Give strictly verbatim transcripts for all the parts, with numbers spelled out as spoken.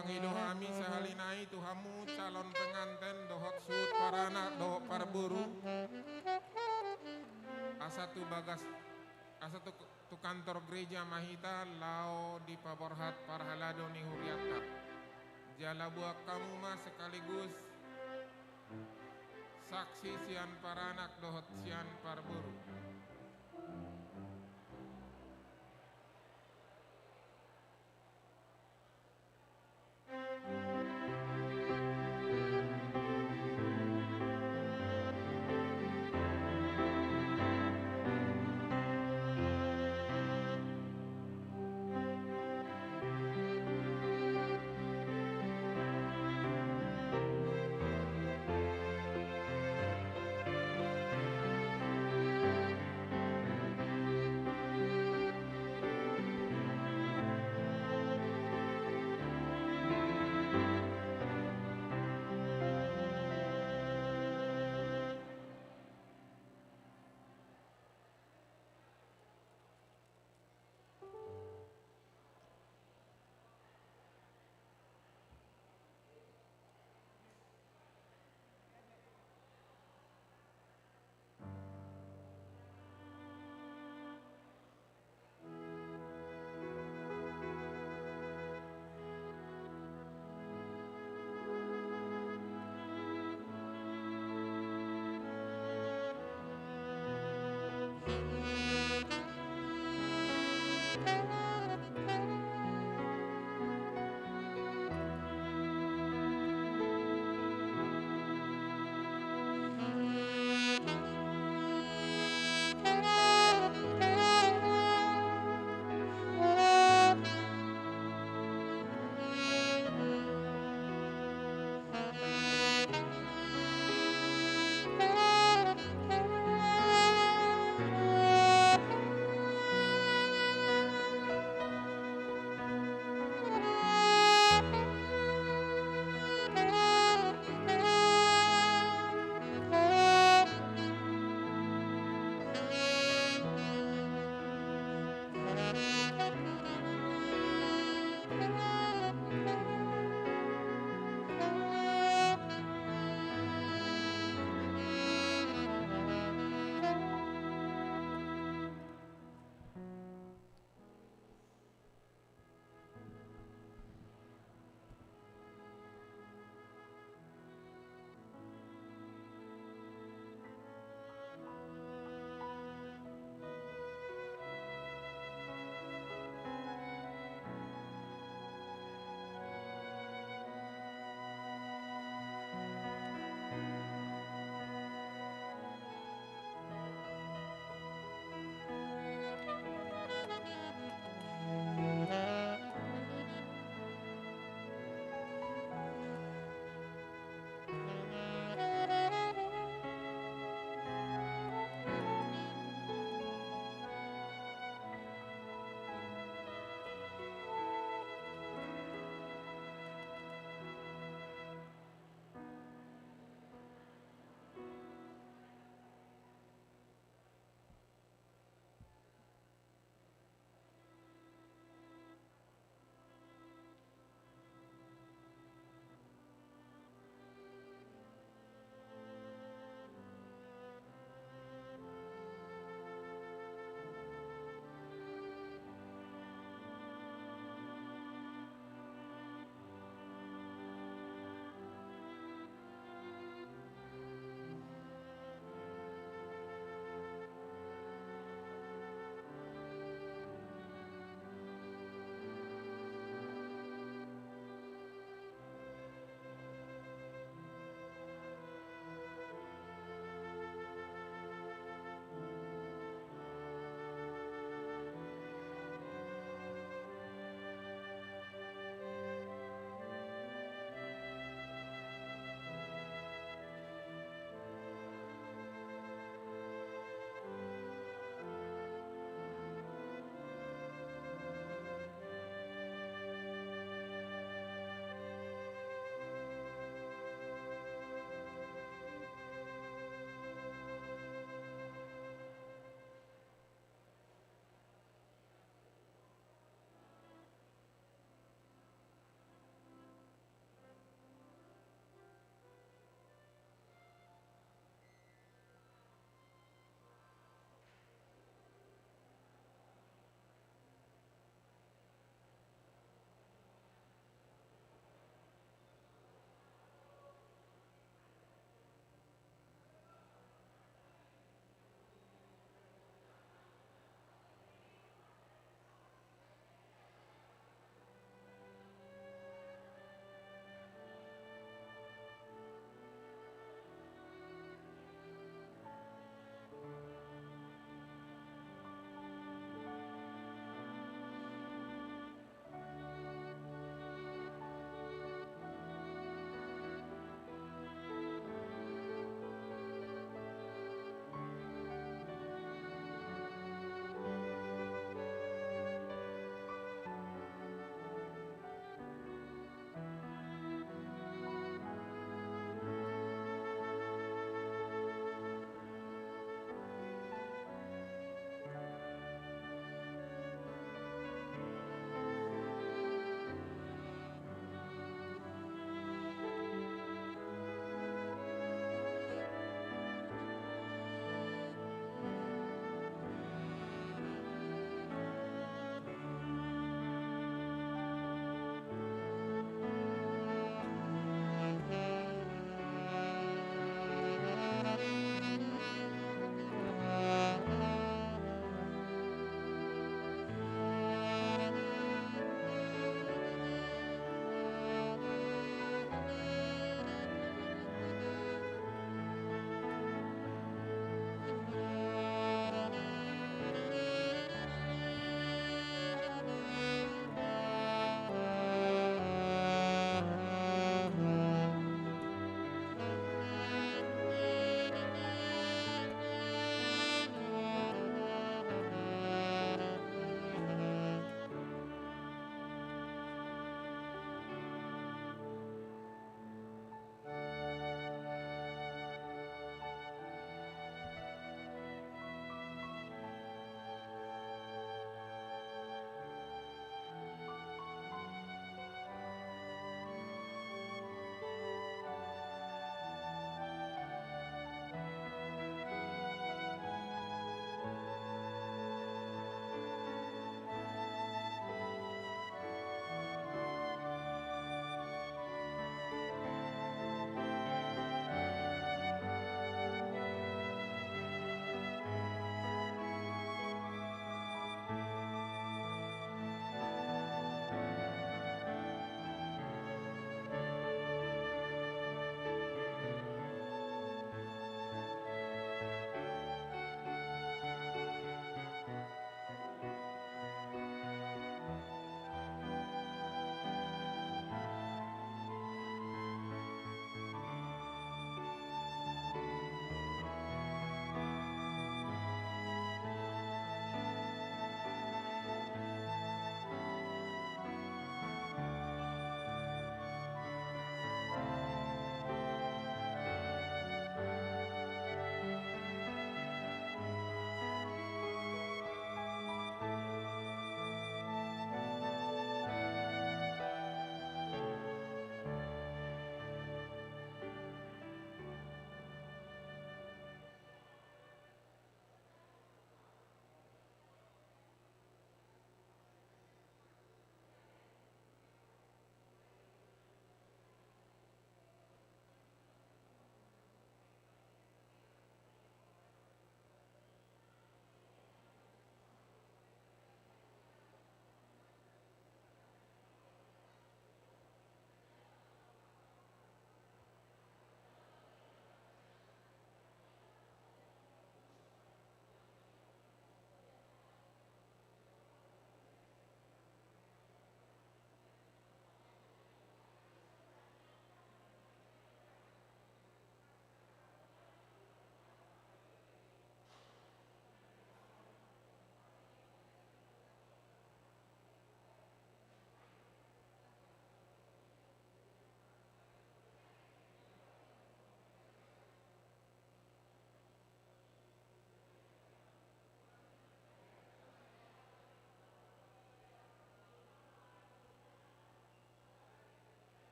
Mangido hami sahali nai tu hamu calon penganten dohot suhut paranak dohot parboru, asa tu bagas, asa tu, tu kantor gereja ma hita laho dipaborhat parhalado ni hurianta. Jala buat hamu ma sekaligus saksi sian paranak dohot sian parboru.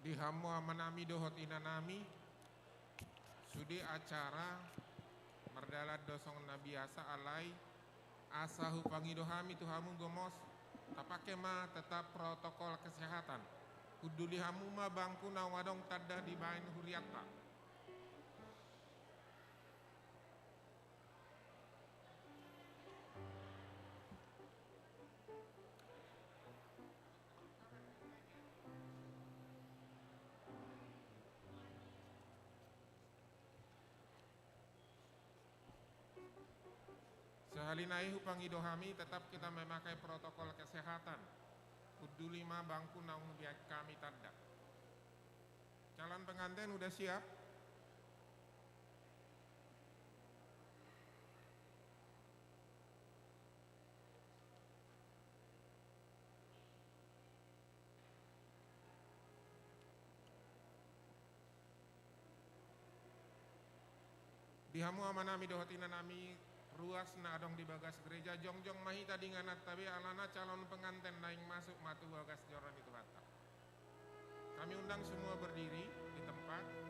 Di hamu amanami dohot inanami, sude acara mardalan do songon na biasa, alai asa hupangido hami tu hamu gomos, tapake ma tetap protokol kesehatan. Hunduli hamu ma bangku naung adong tanda dibaen hurianta. Sahali nai hupangido hami, tetap kita memakai protokol kesehatan. Hunduli ma bangku naung dibaen hami tanda. Calon pengantin udah siap? Di hamu amanami dohot inanami, ruas na adong di bagas gereja, jongjong ma hita di ingananta be, alana calon pengantin naeng masuk ma tu bagas joro ni Tuhanta. Kami undang semua berdiri di tempat.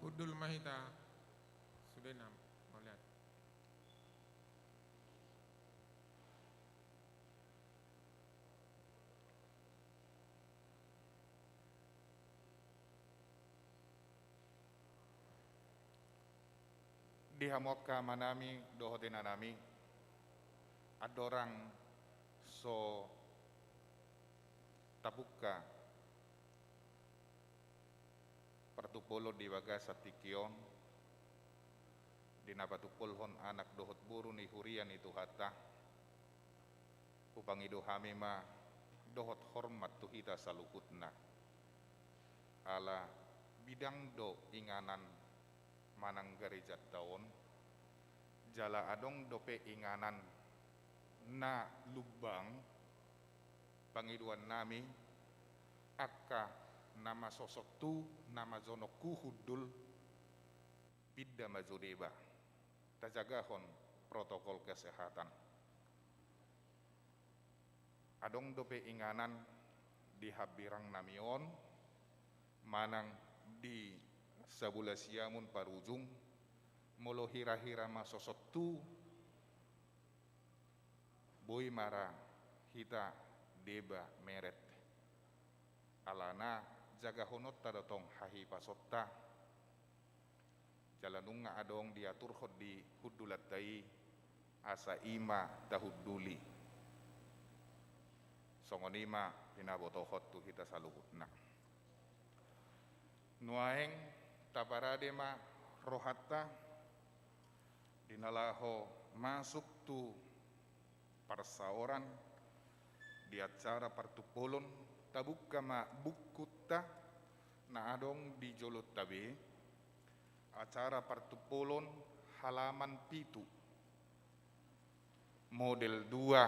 Hundul ma hita. Sude na mauliate. Di hamu angka amanami dohot inanami, andorang so tabungka partumpolon di bagasan tingki on, di na patumpolhon anak dohot boru ni huria ni Tuhanta, hupangido hami ma dohot hormat tu hita saluhutna. Ala bidang do inganan manang garejanta on, jala adong dope inganan na lumbang. Pangidoan nami, angka na masosot tu na majonok tu hundul, pinda ma jo deba. Tajagahon protokol kesehatan. Adong dope inganan di hambirang nami on, manang di Sabula Siamun Parujung, molo hira-hira masosot tu, boi ma ra hita deba meret. Alana jagahononta do tong hahipasonta. Jala nunga adong diaturhon di hundulanta i, asa i ma tahunduli. Songon i ma pinabotohon tu hita saluhutna. Nuaeng taparade ma rohanta di na laho masuk tu parsaoran di acara partumpolon, tabungka ma bungkunta na adong di jolonta be, acara partumpolon Halaman pitu. Model dua,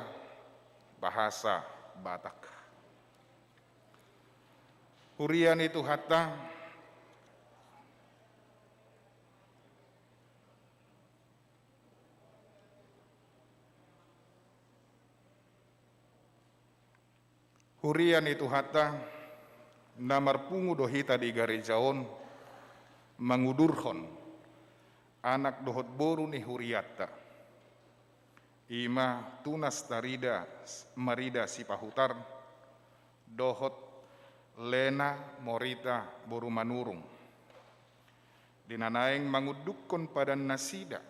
bahasa Batak. Huria ni Tuhanta, huria ni Tuhanta, na marpungu do hita di gareja on, mangudurhon anak dohot boru ni hurianta. I ma Tunas Tarida, Marida Sipahutar, dohot Lena Morita boru Manurung. Di na naeng mangundukhon padan nasida,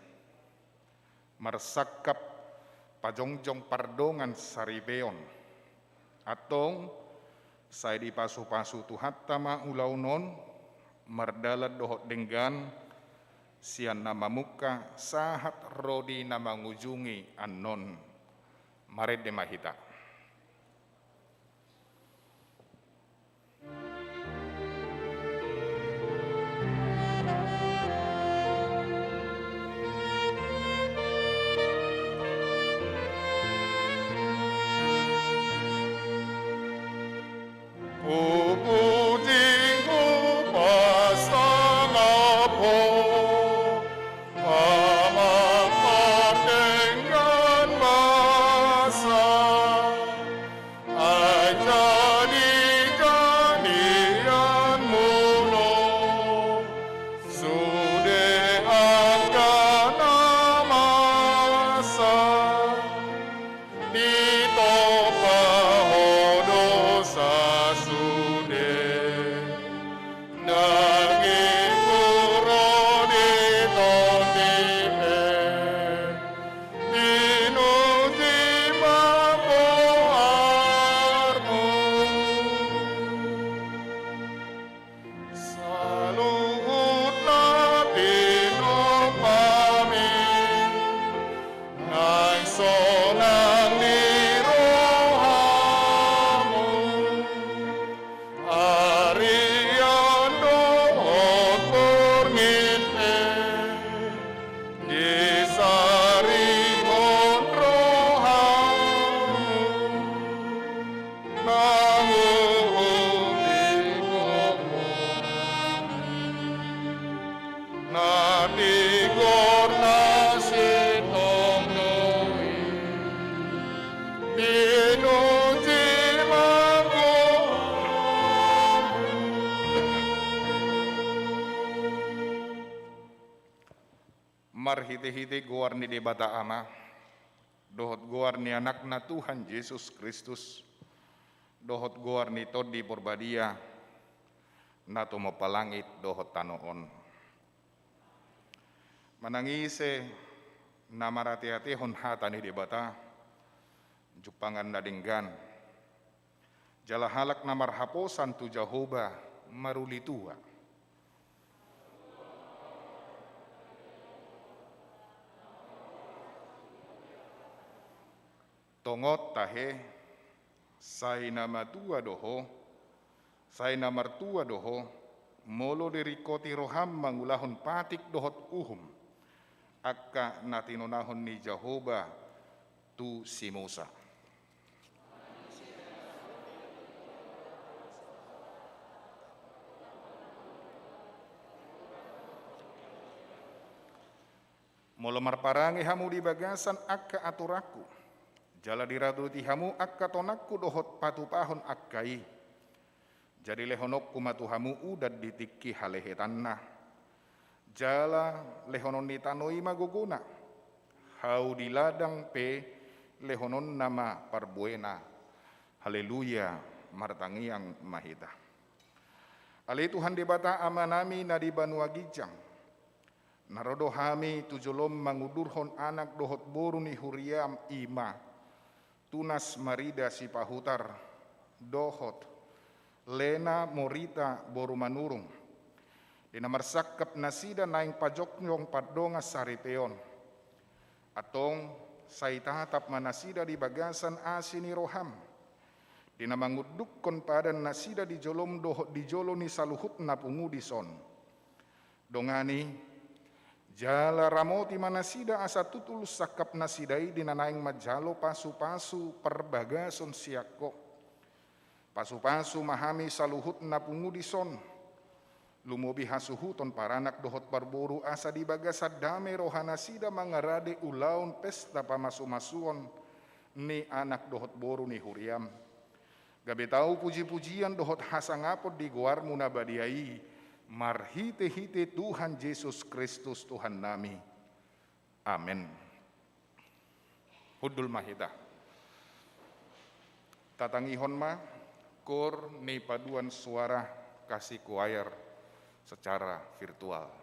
marsangkap pajongjong pardongan saripeon. Antong, sai dipasupasu Tuhanta ma ulaon on, mardalan dohot denggan, sian na mamungka sahat ro di na mangujungi annon. Marende ma hita. Pupujingku pasangap Ho, Ama pardenggan basa. Ai jadi jadianmu do sude angka na masa, ditompa Ho dosa sude. Dagingku ro di tondi pe, pinuji ma goarmu. Saluhut na tinompami, nang sonang ni rohamu. Arian dohot borngin pe, disarihon rohamu, manguhupi goarmu. Na tigor na sintong do i, pinuji ma goarmu. Marhitehite goar ni Debata Ama, dohot goar ni Anakna Tuhan Jesus Kristus, dohot goar ni Tondi Porbadia, na tumompa langit dohot tano on. Manang ise na marateatehon hata ni Debata, jumpangan na denggan. Jala halak na marhaposan tu Jahowa maruli tua. Tongon tahe, sai na matua do ho, sai na martua do ho, molo diringkoti roham mangulahon patik dohot uhum, angka na tinonahon ni Jahowa tu si Musa. Molo marparange hamu di bagasan angka aturanku, jala diradoti hamu angka tonangku dohot patupahon angka i, jadi lehononku ma tu hamu udan di tingki halehetanna, jala lehonon ni tano i ma gogona, hau di ladang pe lehononna ma parbuena. Haleluya, martangiang ma hita. Ale Tuhan Debata Amanami na di banua ginjang, na ro do hami tu jolom mangudurhon anak dohot boru ni huriam, i ma Tunas Marida Sipahutar dohot Lena Morita boru Manurung, di na marsangkap nasida naeng pajongjong pardongan saripeon. Antong, sai tatap ma nasida di bagasan asi ni roham, di na mangundukhon padan nasida di jolom dohot di jolo ni saluhut na pungu dison. Dongani, Jala ramoti ma nasida asa tutul sangkap nasida i di na naeng manjalo pasu-pasu parbagason sian Ho. Pasu-pasu ma hami saluhutna pungu dison, lumobi hasuhuton paranak dohot parboru, asa di bagasan dame roha nasida mangarade ulaon pesta pamasu-masuon ni anak dohot boru ni huriaM. Gabe tau puji-pujian dohot hasangapon di goarMu na badia i, marhite-hite Tuhan Jesus Kristus Tuhannami. Amen. Hundul ma hita. Tatangihon ma kor ni paduan suara Kasih Choir secara virtual.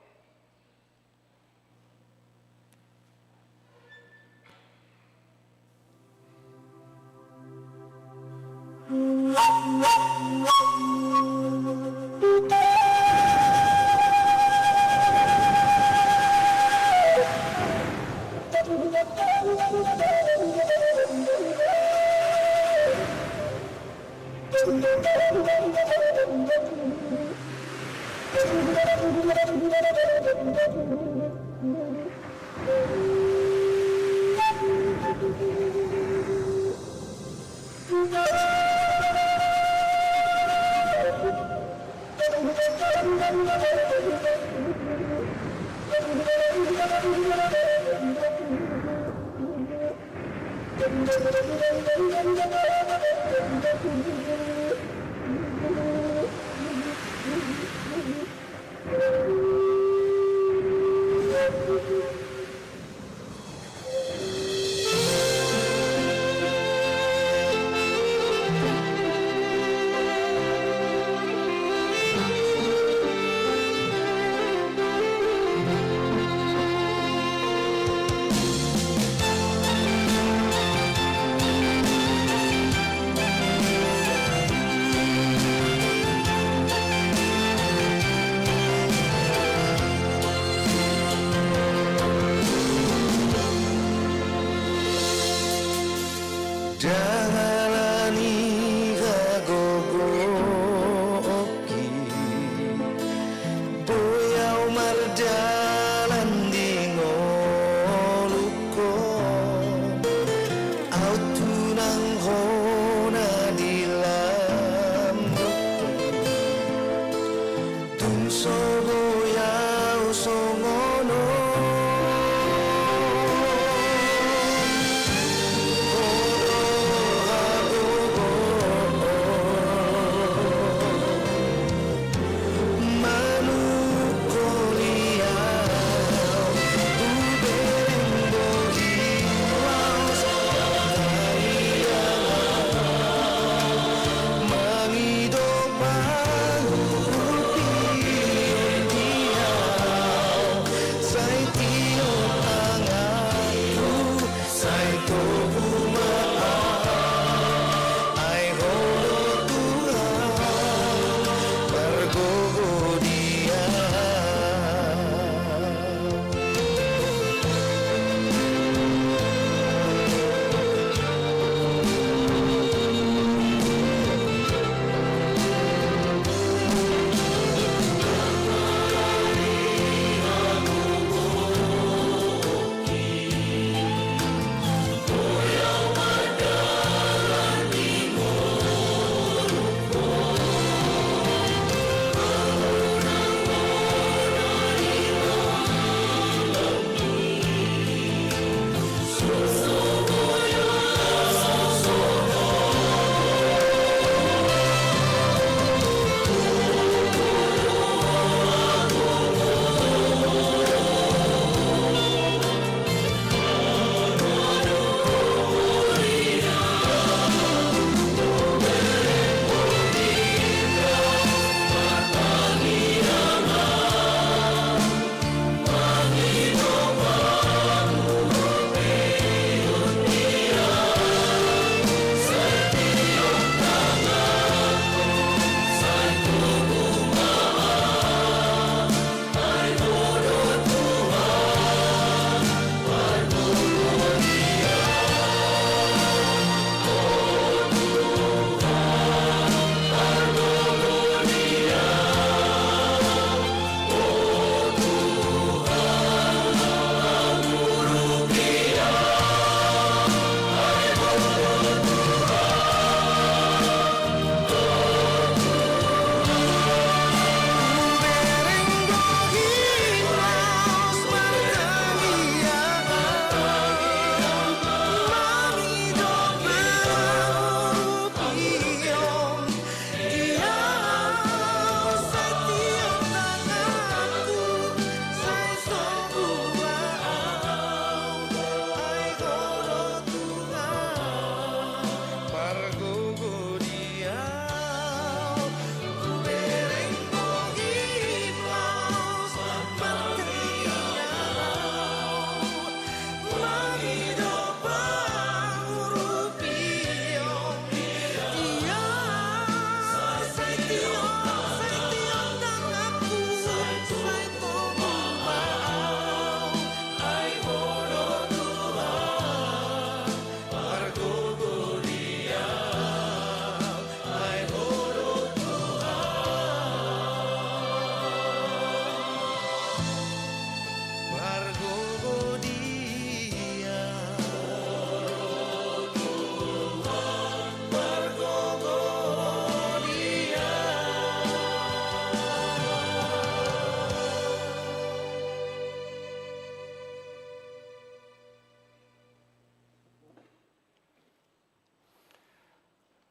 Ndang ala ni hagogoonki, boi ahu mardalan di ngolungkon, aut unang hona di lambokku. Tung so boi ahu songon on, ho do hagogoon manungkoli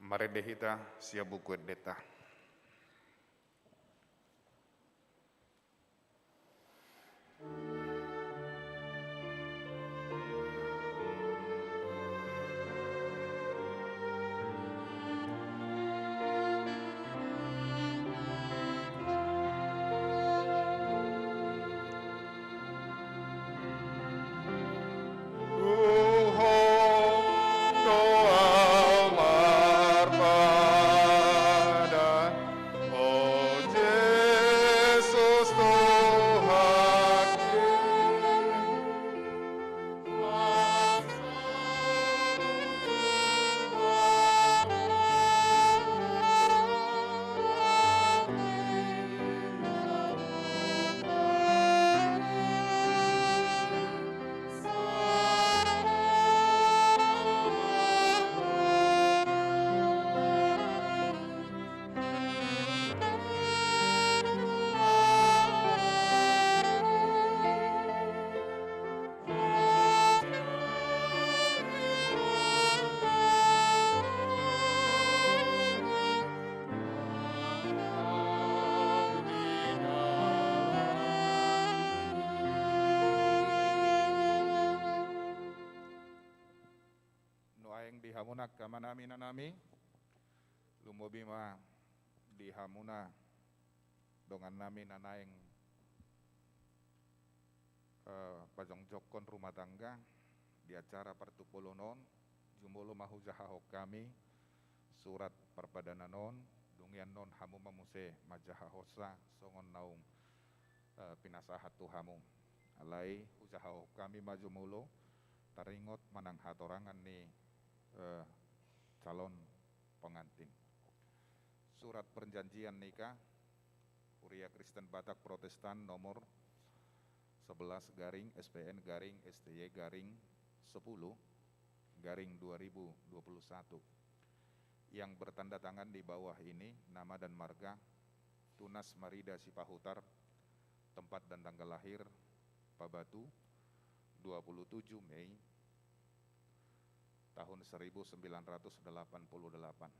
Marende hita sian Buku Endenta. Tuhan, Tuhan marpadan, o Jesus Tuhan. Nuaeng di hamu angka amanami, inanami, lumobi ma di hamuna dongannami na naeng, eh, pajongjongkon rumah tangga di acara partumpolon on. Jumolo ma hujahahon hami surat parpadanan on, dung i annon hamu ma muse manjahahonsa songon naung, eh, pinasahat tu hamu. Alai hujahahon hami ma jumolo taringot manang hatorangan ni, eh, calon pengantin. Surat perjanjian nikah Huria Kristen Batak Protestan nomor sebelas garing S P N garing S T Y garing sepuluh garing dua ribu dua puluh satu, yang bertanda tangan di bawah ini, nama dan marga Tunas Marida Sipahutar, tempat dan tanggal lahir Pabatu, dua puluh tujuh Mei tahun seribu sembilan ratus delapan puluh delapan.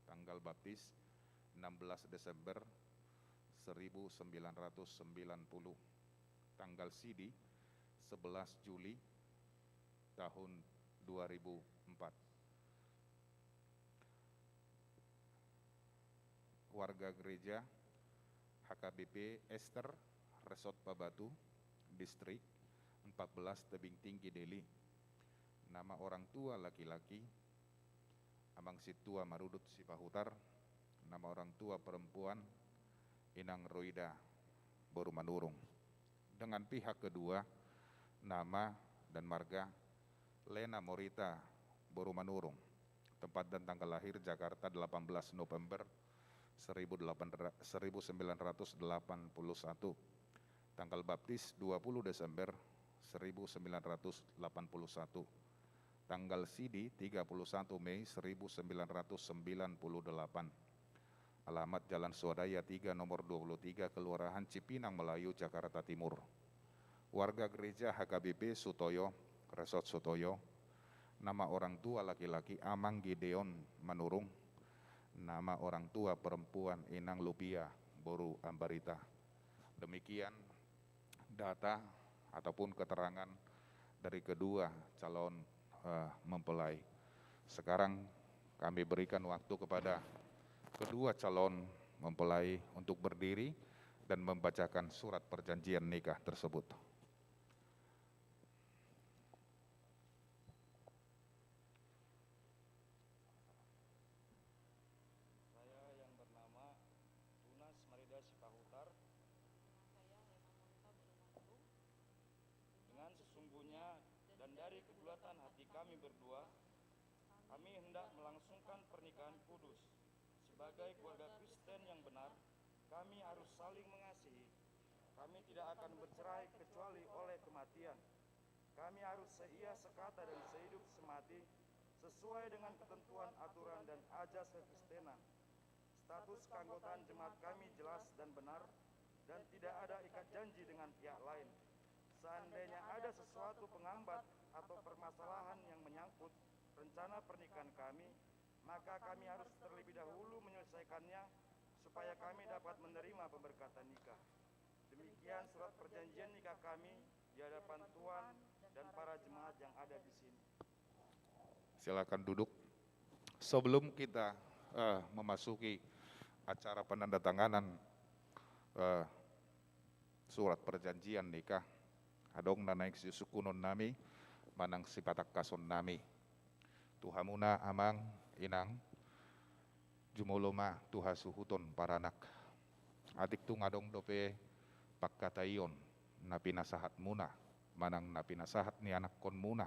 Tanggal baptis, enam belas Desember seribu sembilan ratus sembilan puluh. Tanggal sidi, sebelas Juli tahun dua ribu empat. Warga gereja H K B P Ester, Resort Pabatu, Distrik empat belas, Tebing Tinggi, Deli. Nama orang tua laki-laki, Amang Sintua Marudut Sipahutar. Nama orang tua perempuan, Inang Roida boru Manurung. Dengan pihak kedua, nama dan marga Lena Morita boru Manurung. Tempat dan tanggal lahir Jakarta, delapan belas November seribu delapan ra-, seribu sembilan ratus delapan puluh satu. Tanggal baptis, dua puluh Desember seribu sembilan ratus delapan puluh satu. Tanggal sidi, tiga puluh satu Mei seribu sembilan ratus sembilan puluh delapan. Alamat Jalan Swadaya tiga, nomor dua puluh tiga, Kelurahan Cipinang Melayu, Jakarta Timur. Warga gereja H K B P Sutoyo, Resort Sutoyo. Nama orang tua laki-laki Amang Gideon Manurung. Nama orang tua perempuan Inang Lupia boru Ambarita. Demikian data ataupun keterangan dari kedua calon, eh, mempelai. Sekarang kami berikan waktu kepada kedua calon mempelai untuk berdiri dan membacakan surat perjanjian nikah tersebut. Saya yang bernama Tunas Marida Sipahutar. Dengan sesungguhnya dan dari kebulatan hati kami berdua, kami hendak melangsungkan pernikahan kudus. Sebagai keluarga Kristen yang benar, kami harus saling mengasihi. Kami tidak akan bercerai kecuali oleh kematian. Kami harus seia sekata dan sehidup semati sesuai dengan ketentuan, aturan, dan ajas kekristenan. Status keanggotaan jemaat kami jelas dan benar, dan tidak ada ikat janji dengan pihak lain. Seandainya ada sesuatu penghambat atau permasalahan yang menyangkut rencana pernikahan kami, maka kami harus terlebih dahulu menyelesaikannya, supaya kami dapat menerima pemberkatan nikah. Demikian surat perjanjian nikah kami di hadapan Tuan dan para jemaat yang ada di sini. Silakan duduk. Sebelum kita, eh, memasuki acara penandatanganan, eh, surat perjanjian nikah, adong na naeng sisungkunon nami manang sipatangkason nami tu hamuna, amang, inang, jumolo ma tu hasuhuton paranak. Atik tung adong dope pangkataion na pinasahatmuna manang na pinasahat ni anakkonmuna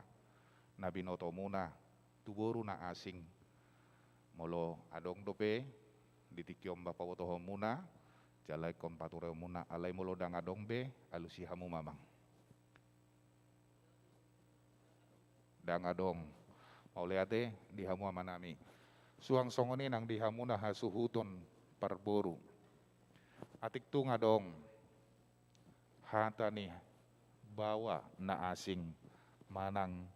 na binotomuna tu boru na asing. Molo adong dope di tingki on ba pabotohonmuna, jala ingkon patureonmuna, alai molo ndang adong be, alusi hamu ma, amang. Ndang adong. Mauliate di hamu amanami. Suang songon i nang di hamuna hasuhuton parboru. Atik tung adong hata ni baoa na asing manang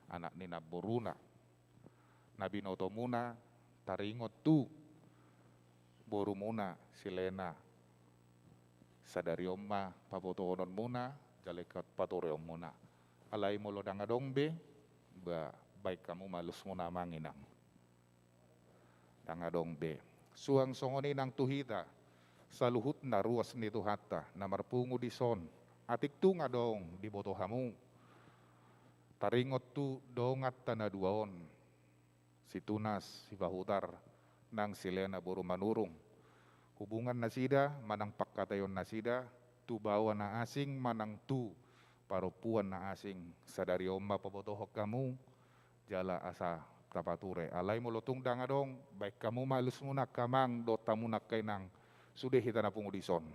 anak ni namboruna na binotomuna taringot tu borumuna silena, sadari on ma pabotohononmuna, jala ingkon patureonmuna. Alai molo ndang adong be, ba, baen hamu ma alusmuna, amang, inang. Ndang adong be. Suang songon i nang tu hita saluhutna ruas ni Tuhanta na marpungu dison. Atik tung adong diboto hamu taringot tu donganta na dua on, si Tunas Sipahutar nang silena boru Manurung, hubungan nasida manang pangkataion nasida tu baoa na asing manang tu parompuan na asing, sadari on ma pabotohon hamu, jala asa tapature. Alai molo tung ndang adong, baen hamu ma alusmuna, angka amang dohot hamuna angka inang, sude hita na pungu dison.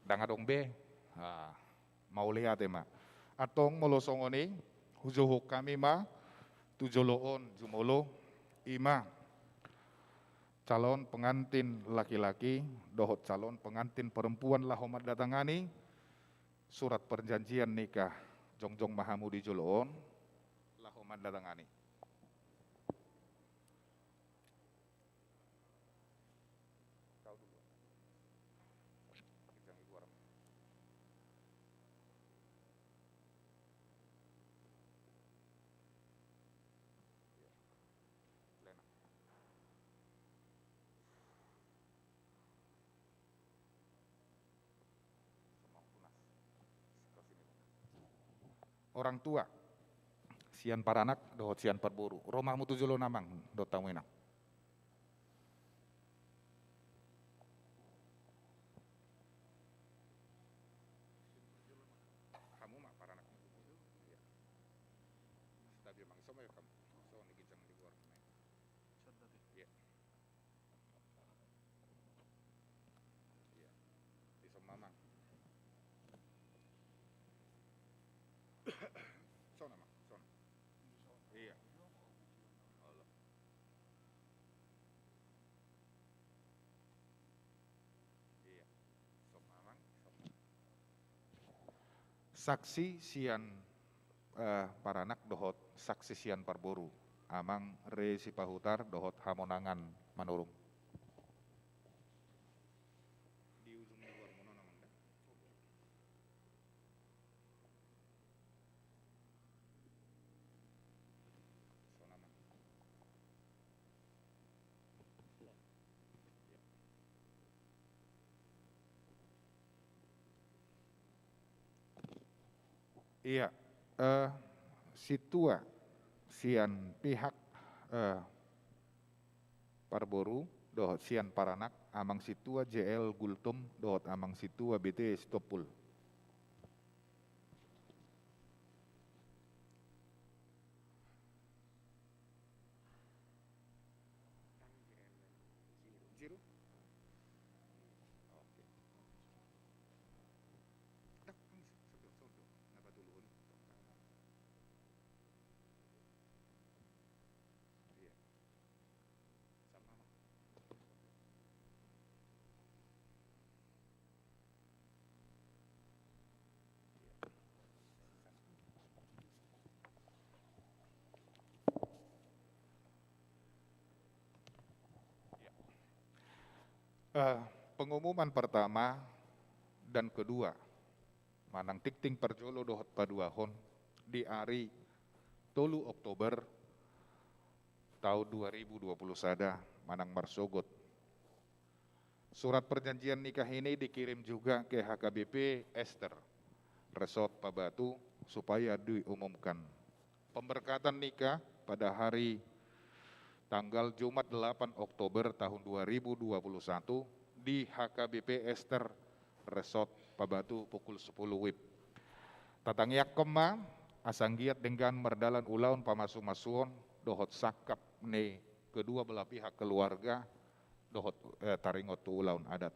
Ndang adong be. Ah, mauliate ma. Antong molo songon i, hujouhon hami ma tu jolo on, jumolo, i ma calon pengantin laki-laki dohot calon pengantin perempuan laho mandatangani surat perjanjian nikah. Jongjong ma hamu di jolo on, laho mandatangani. Kau dulu. Kijang di luar. Iya. Lena. Orang tua sian paranak dohot sian parboru, ro ma hamu tu jolo on, amang dohot hamu inang. Hamu ma paranak. Iya. Tapi amang, so ma hamu. So, ni kijang di luar. Iya. Iya. Dison ma, amang. Son, amang, son. Iya. Olo. Iya. Son ma, amang, son. Saksi sian, eh, paranak dohot saksi sian parboru, Amang Re Sipahutar dohot Hamonangan Manurung. Di ujung ni luar muna, Amang, da. Son, Amang. Iya, eh, sintua sian pihak, eh, parboru dohot sian paranak, Amang Sintua J L Gultom dohot Amang Sintua B T Sitompul. Zero. Oke. Dak, kan, sebelah sono. Kenapa dulu? Iya. Sama, Bang. Eh, pengumuman pertama dan kedua manang tingting parjolo dohot paduahon di ari tolu Oktober taon dua ribu dua puluh sada manang marsogot. Surat perjanjian nikah ini dikirim juga ke H K B P Ester, Resort Pabatu, supaya diumumkan. Pemberkatan nikah pada hari tanggal Jumat delapan Oktober tahun dua ribu dua puluh satu di H K B P Ester Resort Pabatu pukul sepuluh wib. Tatangiangkon ma asa anggiat denggan mardalan ulaon pamasumasuon dohot sangkap ni kedua belah pihak keluarga dohot, eh, taringot tu ulaon adat.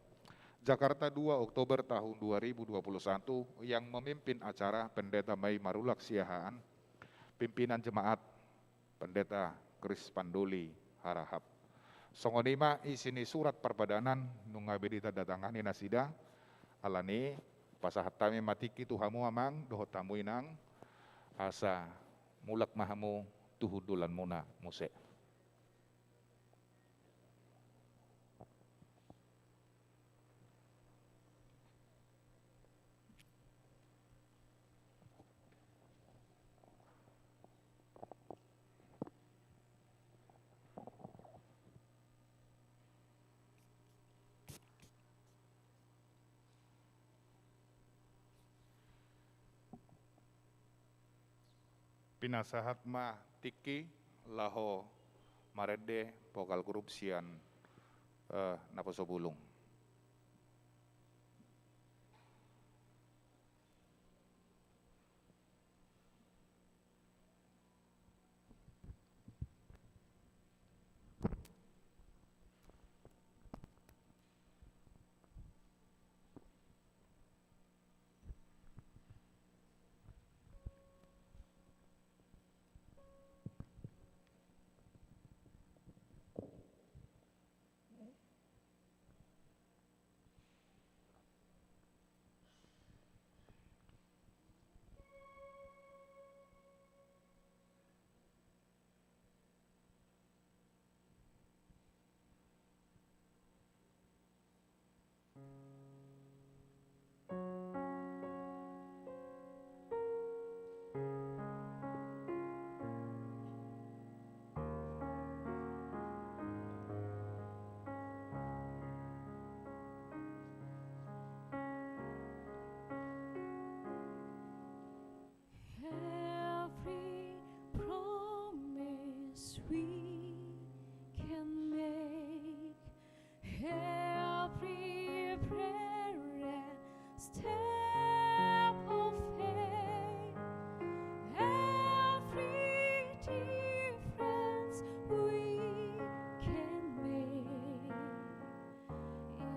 Jakarta, dua Oktober tahun dua ribu dua puluh satu, yang memimpin acara Pendeta Mai Marulak Siahaan, pimpinan jemaat Pendeta Chris Panduli Harahap. Songon i ma isi ni surat parpadanan nunga be ditandatangani nasida. Alani i pasahat hami ma tingki tu hamu amang dohot hamu inang, asa mulak ma hamu tu hundulanmuna muse. Pinasahat ma tingki laho marende vokal grup sian, eh, naposo bulung. Every promise we can make, every prayer and step of faith, every difference we can make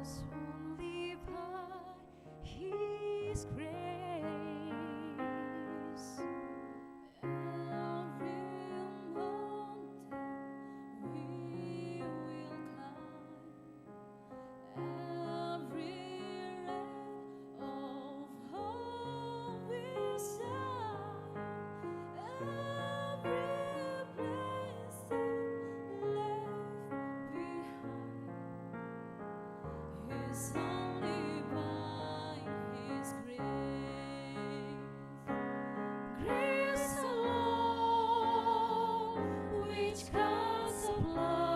is only by His grace. Every mountain we will climb, every ray of hope we shine, every blessing left behind is only by His grace. Grace alone, which God supplies,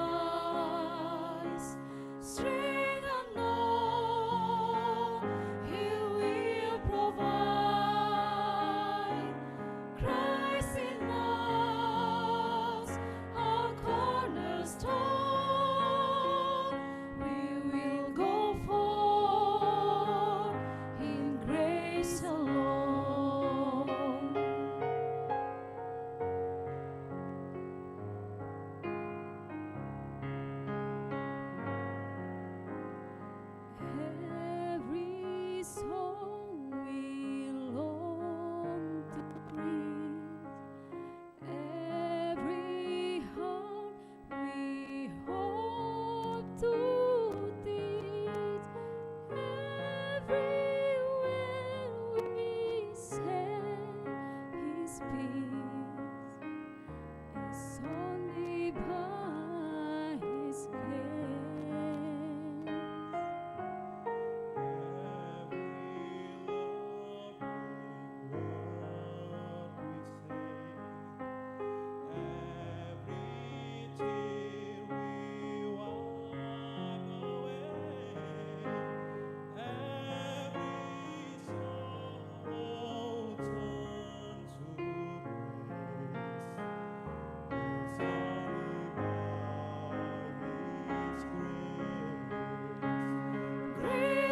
strength unknown He will provide. Christ in us, our cornerstone, we will go forth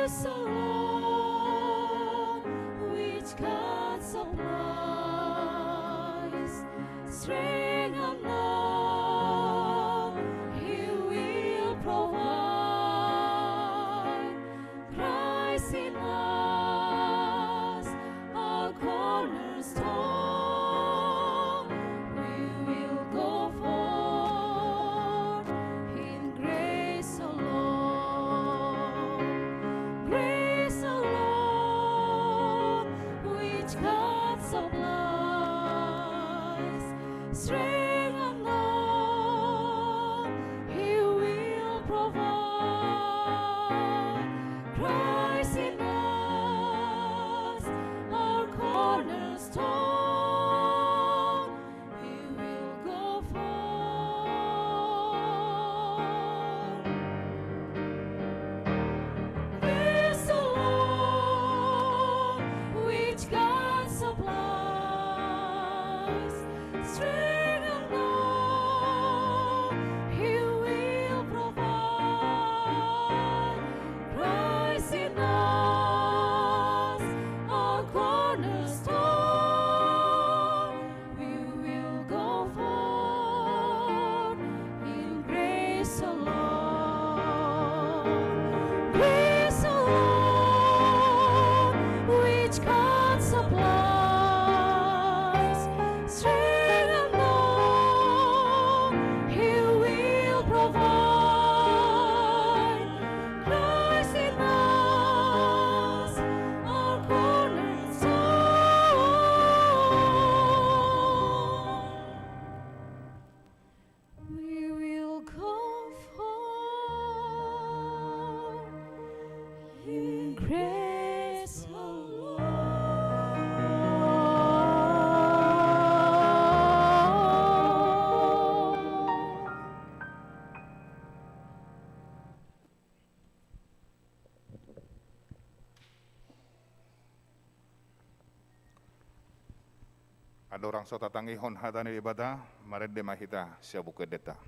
Grace alone, which God supplies, strength unknown, He will provide. Christ in us, our cornerstone, we will go forth in grace alone. Grace alone, which God supplies, strength unknown, He will provide. Christ in us, our cornerstone, we will go forth. Grace alone, which God supplies, strength unknown, He will provide. Christ in us, our cornerstone, we will go forth in grace alone. Grace alone, which God supplies, strength unknown, He will provide. Christ in us, our cornerstone, we will go forth in grace alone. Andorang so tatangihon hata ni Debata, marende ma hita sian Buku Endenta.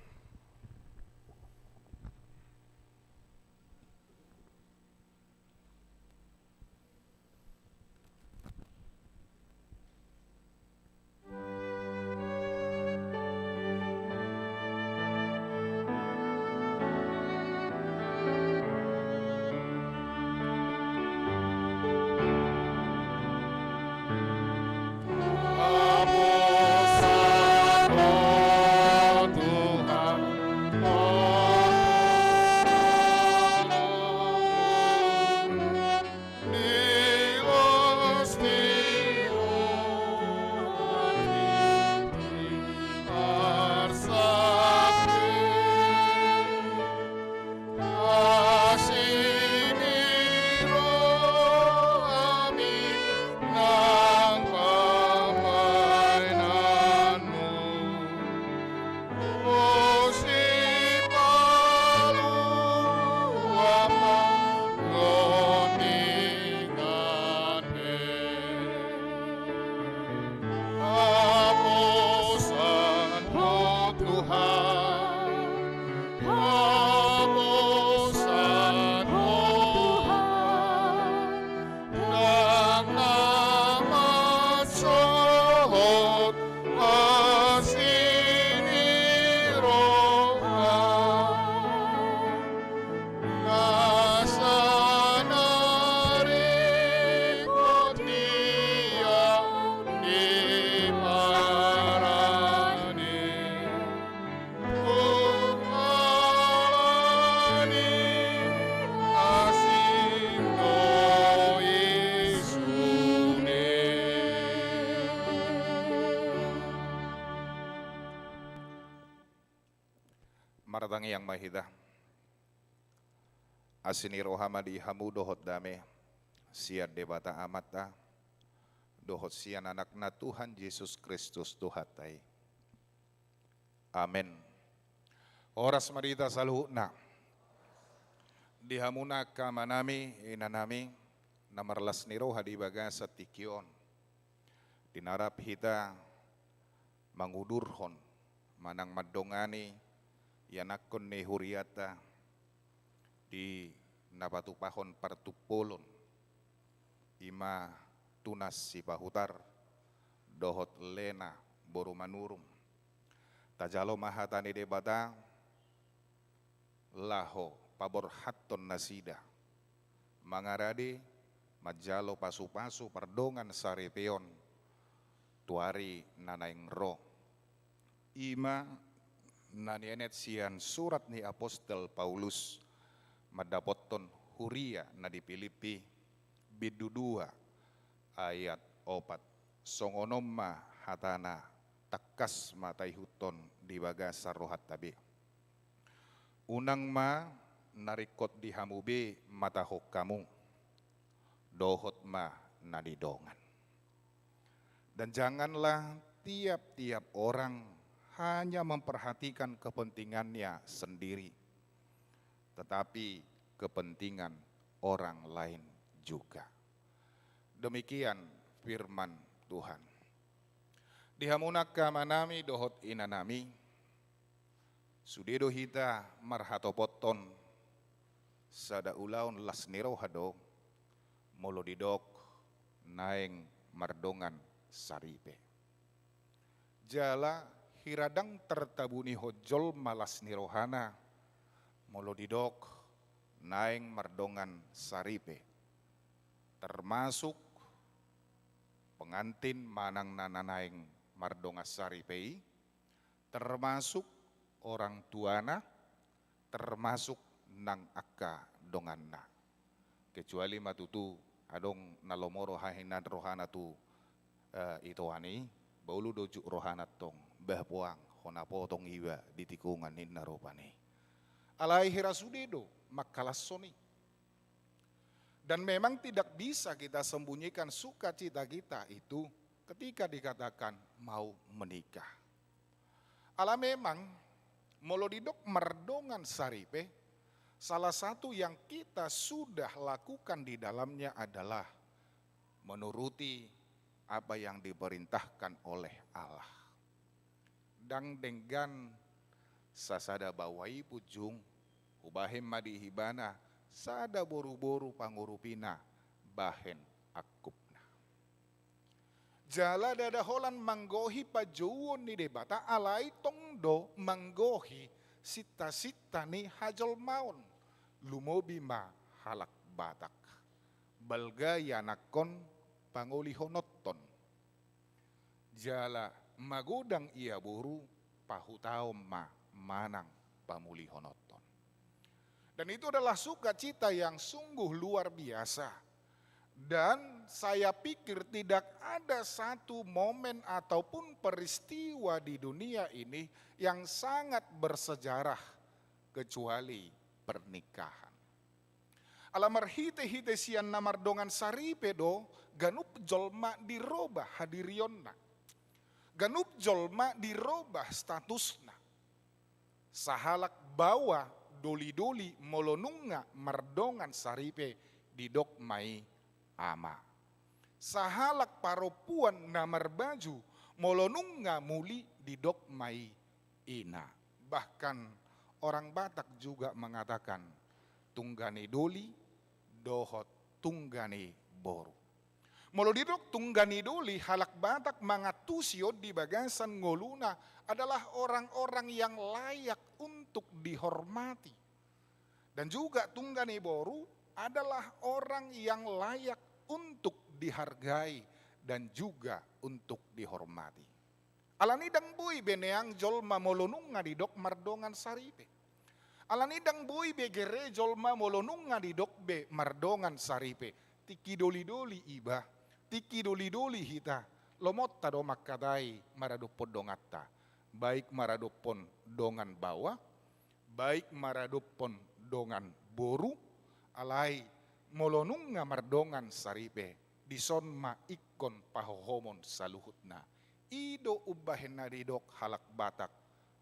Martangiang ma hita. Asi ni roha ma di hamu dohot dame sian Debata Amanta dohot sian Anakna Tuhan Jesus Kristus Tuhanta i. Amen. Horas ma di hita saluhutna. Di hamuna angka amanami, inanami, na marlas ni roha di bagasan tingki on. Di na rap hita mangudurhon manang mandongani ianakhon ni hurianta di na patupahon partumpolon, i ma Tunas Sipahutar dohot Lena boru Manurung. Tajalo ma hata ni Debata laho paborhathon nasida, mangarade manjalo pasupasu pardongan saripeon tu ari na naeng ro. I ma na nienet sian surat ni apostel Paulus mandapothon huria na di Pilippi, bindu dua ayat opat. Songon on ma hatana, tangkas ma taihuthon di bagasan rohanta be. Unang ma na ringkot di hamu be matahon hamu, dohot ma na di dongan. Dan janganlah tiap-tiap orang hanya memperhatikan kepentingannya sendiri, tetapi kepentingan orang lain juga. Demikian firman Tuhan. Di hamu angka amanami dohot inanami, sude do hita marhatopothon, sada ulaon las ni roha do molo didok naeng mardongan saripe. Jala hira ndang tartabunihon jolma las ni rohana molo didok naeng mardongan saripe, termasuk pengantin manang na naeng mardongan saripe i, termasuk orang tuana, termasuk nang angka donganna. Kecuali ma tutu adong na lomo roha hinan rohana tu, eh, itoan i, ba olo do juk rohana tong, bah poang, hona potong iba di tikungan ninna rupani. Alai hira sude do mangkalashon i. Dan memang tidak bisa kita sembunyikan sukacita kita itu ketika dikatakan mau menikah. Ala memang, molo didok mardongan saripe, salah satu yang kita sudah lakukan di dalamnya adalah menuruti apa yang diperintahkan oleh Allah. Ndang denggan sasada baoa i punjung, hubahen ma di ibana sada boruboru pangurupina bahen angkupna. Jala ndada holan manggohi panjouon ni Debata, alai tong do manggohi sintasinta ni hajolmaon, lumobi ma halak Batak. Balga ianakhon pangolihononhon. Jala magodang ia boru, pahutaon ma manang pamulihononhon. Dan itu adalah sukacita yang sungguh luar biasa. Dan saya pikir tidak ada satu momen ataupun peristiwa di dunia ini yang sangat bersejarah kecuali pernikahan. Ala marhitehite sian na mardongan saripe do ganup jolma dirobah hadirionna. Ganup jolma dirobah statusna. Sahalak baoa dolidoli molo nunga mardongan saripe didok ma i ama. Sahalak parompuan na marbaju molo nunga muli didok ma i ina. Bahkan orang Batak juga mengatakan tungga ni doli dohot tungga ni boru. Molo didok tungga ni doli, halak Batak mangantusi on di bagasan ngoluna adalah orang-orang yang layak untuk dihormati. Dan juga tungga ni boru adalah orang yang layak untuk dihargai dan juga untuk dihormati. Alani ndang boi be neang jolma molo nunga didok mardongan saripe. Alani ndang boi be gere jolma molo nunga didok be mardongan saripe. Tingki dolidoli iba, tingki dolidoli hita, lomonta do mangkatai maradophon donganta. Baik maradophon dongan baoa, baik maradophon dongan boru, alai molo nunga mardongan saripe, dison ma ingkon pahohomon saluhutna. I do umbahen na didok halak Batak,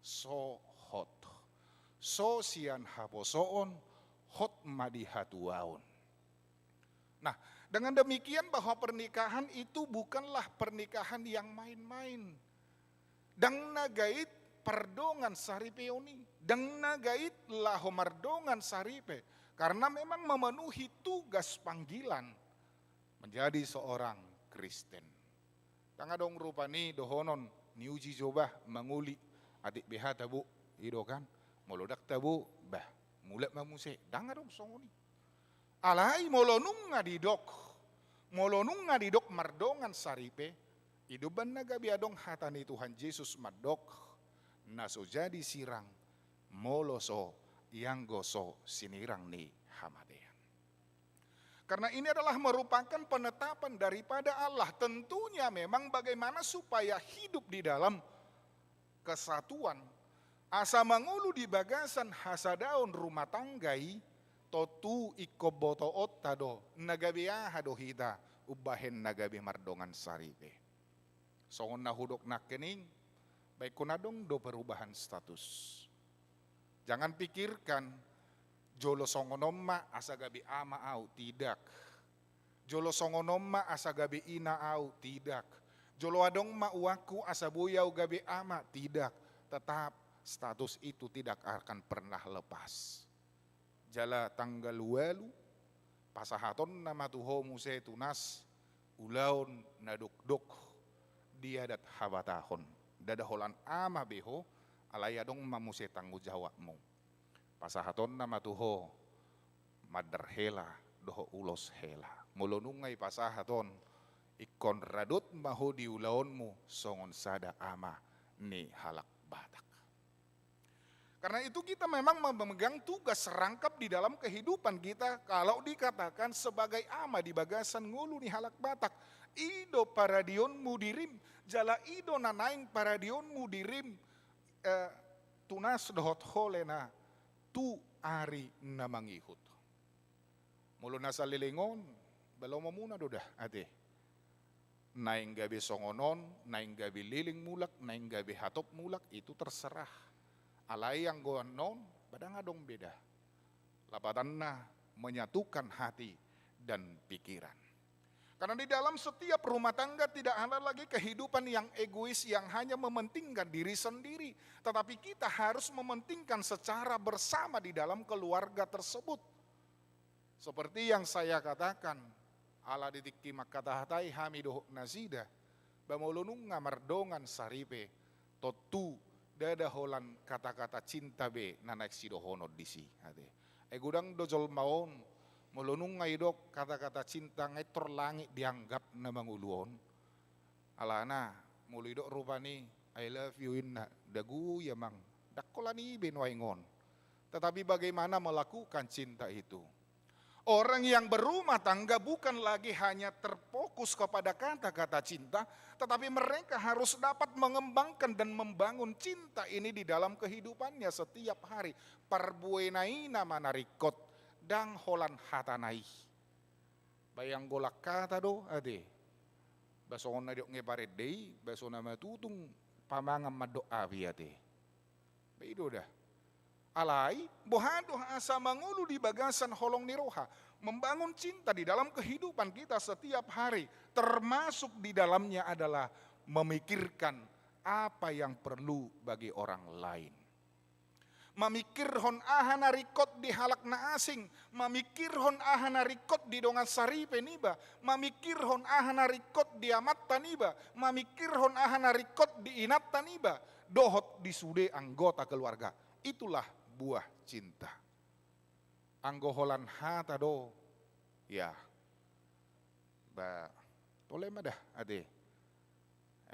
so hot. So sian haposoon, hot ma di hatuaon. Nah, dengan demikian bahwa pernikahan itu bukanlah pernikahan yang main-main. Ndang na gait pardongan saripeon i, ndang na gait laho mardongan saripe, Karena memang memenuhi tugas panggilan menjadi seorang Kristen. Ndang adong rupani dohonon, niuji jo bah mangoli, atik be hata bo, i do kan, molo ndang tabo, bah, mulak ma muse, ndang adong songon i. Alai molo nunga didok, molo nunga didok mardongan saripe, i do umbahen na gabe adong hata ni Tuhan Jesus mandok, na so jadi sirang, molo so, ianggo so sinirang ni hamatean. Karena ini adalah merupakan penetapan daripada Allah. Tentunya memang bagaimana supaya hidup di dalam kesatuan, asa mangolu di bagasan hasadaon rumah tangga i, tontu ingkon botoonta do, na gabe aha do hita, umbahen na gabe mardongan saripe. Songon na hudok nangkining, baik hon adong do perubahan status. Jangan pikirkan, jolo songon on ma asa gabe ama au, tidak. Jolo songon on ma asa gabe ina au, tidak. Jolo adong ma uangku asa boi au gabe ama, tidak. Tetap status itu tidak akan pernah lepas. Jala tanggal ualu, pasahatonna ma tu ho muse tunas, ulaon na dokdok di adat habatahon. Ndada holan ama be ho, alai adong ma muse tanggung jawabmu. Pasahatonna ma tu ho, mandar hela, dohot ulos hela. Molo nunga i pasahat on, ingkon radot ma ho di ulaonmu, songon sada ama ni halak Batak. Karena itu kita memang memegang tugas rangkap di dalam kehidupan kita, kalau dikatakan sebagai ama di bagasan ngolu ni halak Batak. I do paradionmu dirim, jala i do na naeng paradionmu dirim, eh, tunas dohot ho leleng tu ari na mangihut. Molo na saleleng on, ba lomo muna do da, ate. Naeng gabe songon on, naeng gabe leleng mulak, naeng gabe hatop mulak, itu terserah. Alai anggo annon, ba ndang adong beda. Lapatanna menyatukan hati dan pikiran. Karena di dalam setiap rumah tangga tidak ada lagi kehidupan yang egois, yang hanya mementingkan diri sendiri. Tetapi kita harus mementingkan secara bersama di dalam keluarga tersebut. Seperti yang saya katakan, ala di tingki mangkatahatai hami dohot nasida, ba molo nunga mardongan saripe, tontu ndada holan kata-kata cinta be na naeng sidohonon disi, ate. Ai godang do jolma on, molo nunga idok kata-kata cinta, ngettor langit dianggap na mangolu on. Alana, molo idok rupani, "I love you," inna, "Dagu i amang." Ndang holan i be nuaeng on. Tetapi bagaimana melakukan cinta itu? Orang yang berumah tangga bukan lagi hanya terfokus kepada kata-kata cinta, tetapi mereka harus dapat mengembangkan dan membangun cinta ini di dalam kehidupannya setiap hari. Parbuena i nama na ringkot, ndang holan hatana i. Ba i anggo langkata do, ate. Ba songon na didok ni parende i, ba so na matutung pamangan mandok api, ate. Ba i do da. Alai, boha do asa mangolu di bagasan holong ni roha, membangun cinta di dalam kehidupan kita setiap hari, termasuk di dalamnya adalah memikirkan apa yang perlu bagi orang lain. Mamikirhon aha na ringkot di halak na asing, mamikirhon aha na ringkot di dongan saripe niba, mamikirhon aha na ringkot di amanta niba, mamikirhon aha na ringkot di inanta niba, dohot di sude anggota keluarga. Itulah buah cinta. Anggo holan hata do, ya, ba, tole ma da, ate.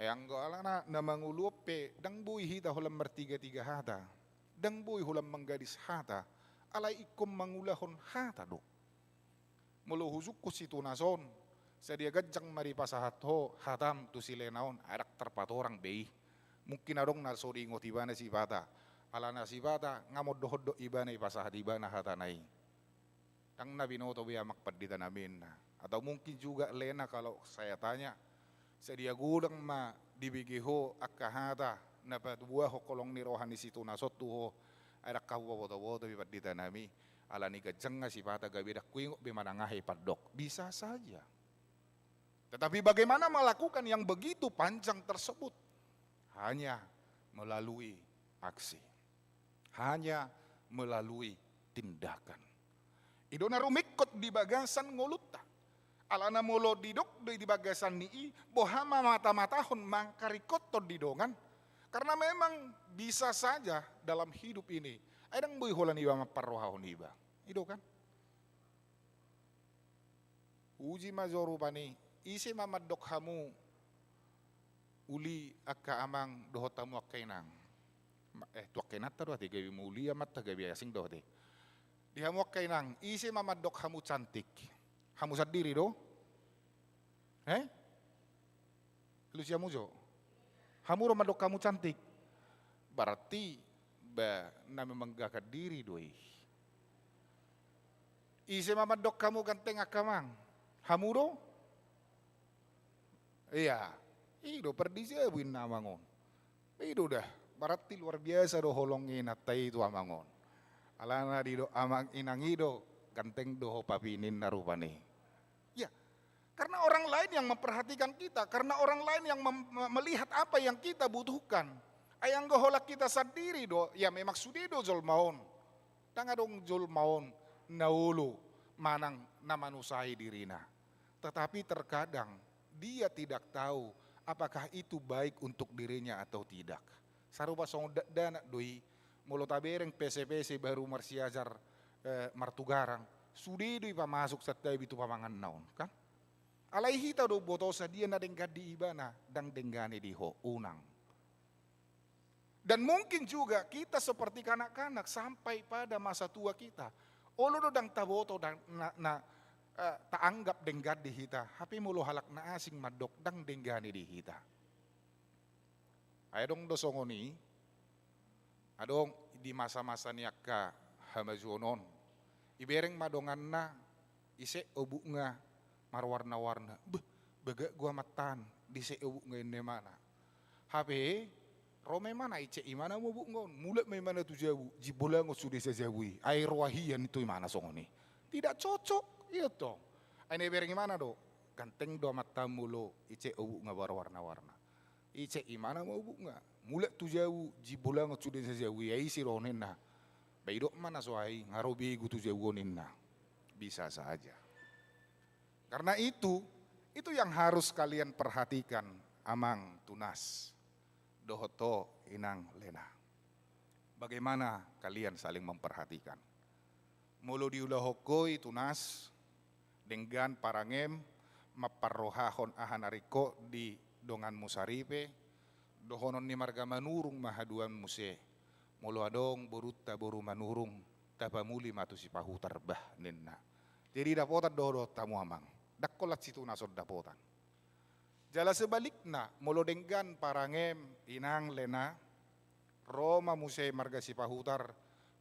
Ai anggo alana na mangolu on pe, ndang boi hita holan martiga-tiga hata, ndang boi holan manggadis hata, alai ingkon mangulahon hata do. Molo hujungkun situnas on, sadia ganjang ma dipasahat ho hatam tu silehononmu, ndang tarpatorang be i. Mungkin adong na so diingot ibana sipata, alana sipata nga mondok-ondok ibana ipasahat ibana hatana i. Ndang na binoto be amang pandita nami, inna. Atau mungkin juga leleng kalau saya tanya, sadia godang ma dibege ho angka hata na patubuahon holong ni roha ni situnas on tu ho, ai ndang hupaboto-boto be pandita nami, alani ganjang nga sipata gabe ndang huingot be manang aha i pandok. Bisa saja. Tetapi bagaimana melakukan yang begitu panjang tersebut? Hanya melalui aksi. Hanya melalui tindakan. I do na rumingkot di bagasan ngolunta. Alana molo didok do i di bagasan ni i, boha ma mata-matahon mangkaringkothon di dongan. Karena memang bisa saja dalam hidup ini, ai ndang boi holan iba mamparrohahon iba. I do kan? Uji ma jo rupani, ise ma mandok hamu uli angka amang dohot hamu angka inang. Ma-, eh, tu angka inanta do ate, gabe muli amanta gabe asing do ate. Di hamu angka inang, ise ma mandok hamu cantik? Hamu sandiri do? Eh? Alusi hamu jo. Hamu do mandok hamu cantik. Berarti ba na membanggakan diri do i. Ise ma mandok hamu ganteng angka amang? Hamu do? Iya. I do pardijabu inna amang on. I do da. Berarti luar biasa do holong ni inanta i tu amang on. Alana didok amang inang i do ganteng do ho papi ninna rupani. Ya, karena orang lain yang memperhatikan kita, karena orang lain yang mem-, me-, melihat apa yang kita butuhkan. Ai anggo holan hita sandiri do, ya memang sude do jolma on. Ndang adong jolma on na olo manang na manusai dirina. Tetapi terkadang dia tidak tahu apakah itu baik untuk dirinya atau tidak. Sarupa songon dakdanak do i, molo tabereng pese-pese baru marsiajar, eh, martugaran, sude do i pamasuk santabi tu pamanganna on, kan? Alai hita do boto sadia na denggan di ibana, ndang denggan i di ho, unang. Dan mungkin juga kita seperti kanak-kanak sampai pada masa tua kita. Olo do ndang taboto ndang, na, na, eh, taanggap denggan di hita, hape molo halak na asing mandok ndang denggan i di hita. Ai adong do songon i, adong di masa-masa ni angka hamajuon on. Ibereng ma donganna, ise obukna marwarna-warna. Beh, bagak gua mattan, disek obukna inna imana. Hape, ro ma imana, icek imana ma obukna on. Mulak ma imana tu jabu, jimbolangon sude sajabu i. Ai roha hian tu imana songon i. Tidak cocok, i do tong. Ai na ibereng imana do, ganteng do amantam molo icek obukna marwarna-warna. Icek imana ma obukna. Mulak tu jabu, jimbolangon sude sajabu i, ai ise do ninna. Ba idok ma na so ai, nga ro begu tu jabu on ninna. Bisa saja. Karena itu, itu yang harus kalian perhatikan, amang tunas. Dohot ho inang lena. Bagaimana kalian saling memperhatikan? Molo diulahon ho i tunas, denggan parangem, mamparrohahon aha na ringkot di donganmu saripe, dohonon ni marga Manurung ma haduan muse, molo adong borunta boru Manurung, tapamuli ma tu Sipahutar bah, ninna. Jadi dapotan do ho dohot hamu amang, ndang holan si tunas on dapotan. Jala sebalikna, molo denggan parangem inang lena, ro ma muse marga Sipahutar,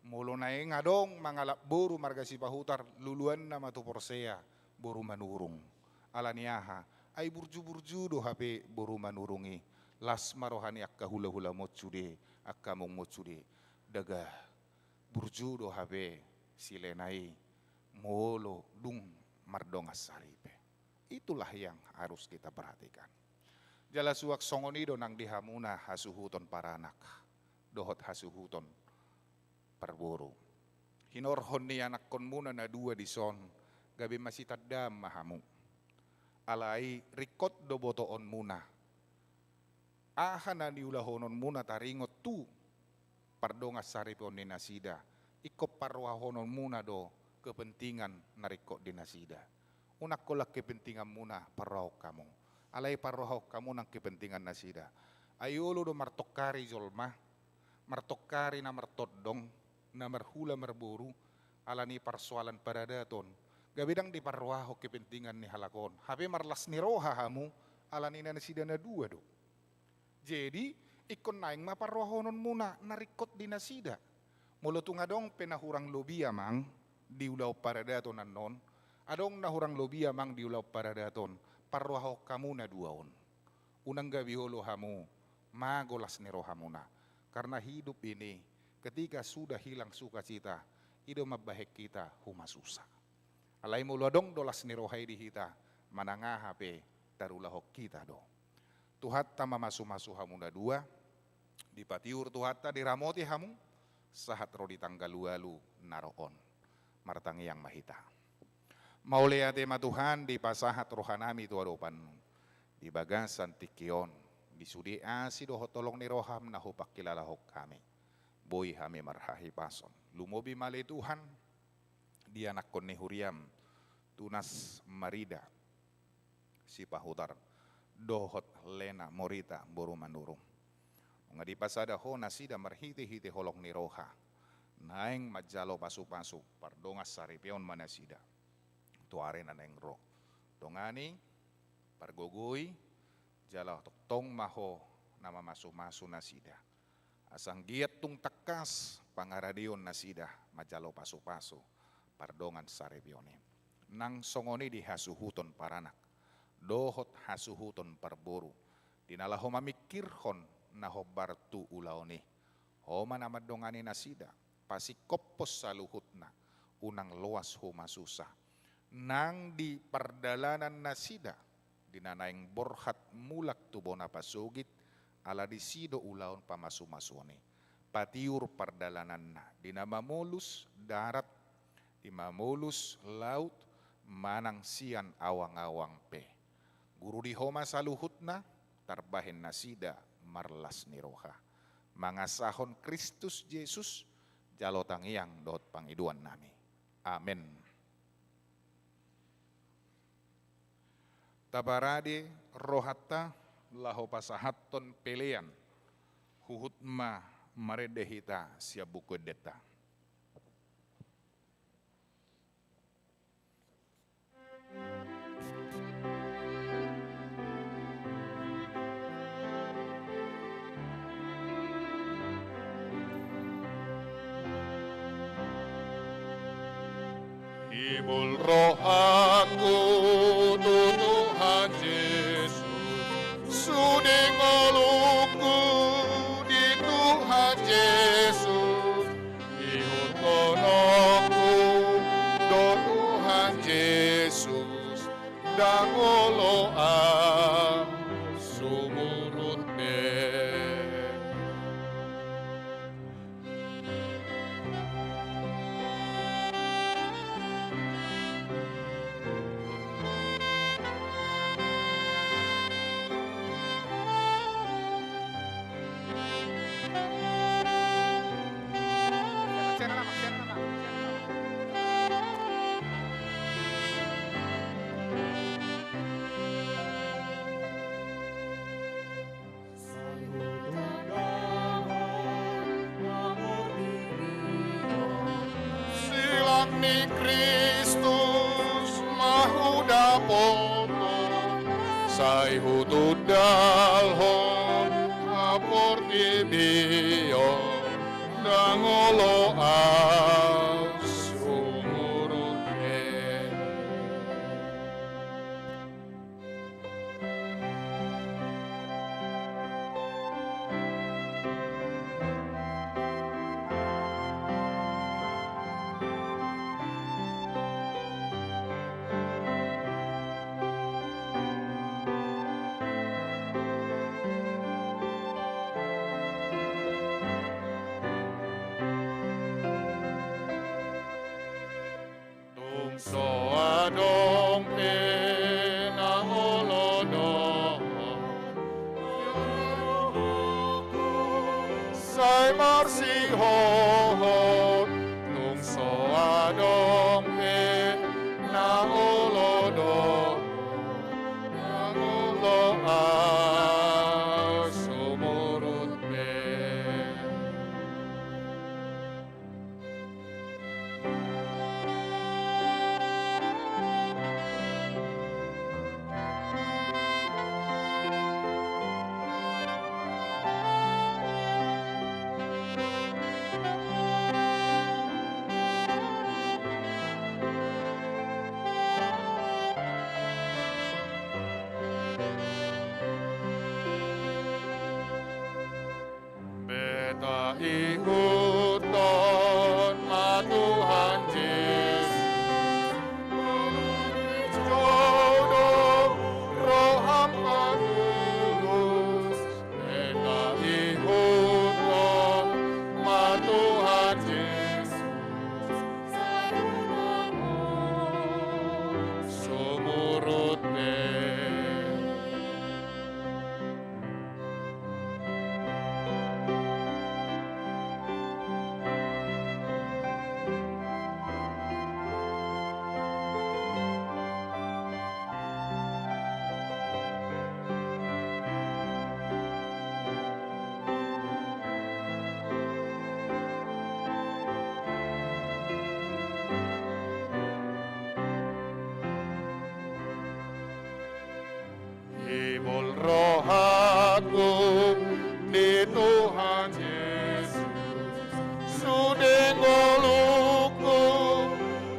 molo naeng adong mangalap boru marga Sipahutar, luluanna ma tu porsea boru Manurung. Ala ni aha, ai burju-burju do hape boru Manurung i, las ma roha ni angka hula-hulamon sude, angka amongmon sude, dagah burju do hape si lena i, molo dung mardongan saripe. Itulah yang harus kita perhatikan. Jala suang songon i do nang di hamuna hasuhuton paranak dohot hasuhuton parboru. Hinorhon ni anakkonmuna na dua dison, gabe masitandaan ma hamu. Alai ringkot do botoonmuna. Aha na niulahononmuna taringot tu pardongan saripeon ni nasida, ingkon parrohahononmuna do kepentingan na ringkot di nasida. Unang holan kepentinganmuna parrohahon hamu, alai parrohahon hamu nang kepentingan nasida. Ai olo do martongkari jolma, martongkari na martondong, na marhula marboru, ala ni parsoalan paradaton. Gabe ndang diparrohahon kepentingan ni halak on. Hape marlas ni roha hamu, ala ni nasida na dua do. Jadi, ingkon naeng ma parrohahononmuna na ringkot di nasida. Molo tung adong pe na hurang lobi amang di ulaon paradaton annon, adong na hurang lobi amang di ulaon paradaton, parrohahon hamu na dua on. Unang gabe olo hamu mago las ni rohamuna. Karena hidup ini, ketika sudah hilang sukacita, i do mambahen hita humasusa. Alai molo adong do las ni roha i di hita, manang aha pe tarulahon hita do. Tuhanta mamasu-masu hamu na dua, dipatiur Tuhanta, diramoti hamu, sahat ro di tanggal ualu na ro on. Martangiang ma hita. Mauliate ma Tuhan, dipasahat rohanami tu adopanMu di bagasan tingki on, di sude asi dohot holong ni rohaM na hupangkilalahon hami. Boi hami marhahipason. Lumobi ma ale Tuhan, di anakkon ni huriaM, tunas marida Sipahutar dohot Lena Morita boru Manurung. Nunga dipasada Ho nasida marhitehite holong ni roha, naeng manjalo pasupasu pardongan saripeon ma nasida tu ari na naeng ro. Dongani, pargogoi, jala tongtong ma Ho na mamasumasu nasida. Asa anggiat tung tangkas pangaradeon nasida manjalo pasupasu pardongan saripeon i. Nang songon i di hasuhuton paranak dohot hasuhuton parboru, di na laho mamingkirhon na hombar tu ulaon i. Ho ma na mandongani nasida, pasingkophon saluhutna, unang loas homa susa. Nang di pardalanan nasida, di na naeng borhat mulak tu bona pasogit, ala disi do ulaon pamasumasuon i. Patiur pardalananna, di na mamolus darat, di mamolus laut, manang sian awangawang pe. Gurudi Ho ma saluhutna, tarbahen nasida marlas ni roha. Mangasahon Kristus Jesus, jalo tangiang dohot pangidoannami. Amen. Taparade rohanta laho pasahathon pelean, huhut ma marende hita sian Buku Endenta. Ibul rohangku tu Tuhan Jesus, sude ngolungku di Tuhan Jesus, ihuthononku do Tuhan Jesus, ndang olo ahu sumurut be. Silang ni Kristus ma hudapothon, sai hutundalhon haportibion, ndang olo ahu sumurut be. Tung so adong pe na olo do, sai marsihohot. Tung so adong pe na olo do, ndang olo ahu sumurut be. Bol rohangku di Tuhan Jesus, sude ngolungku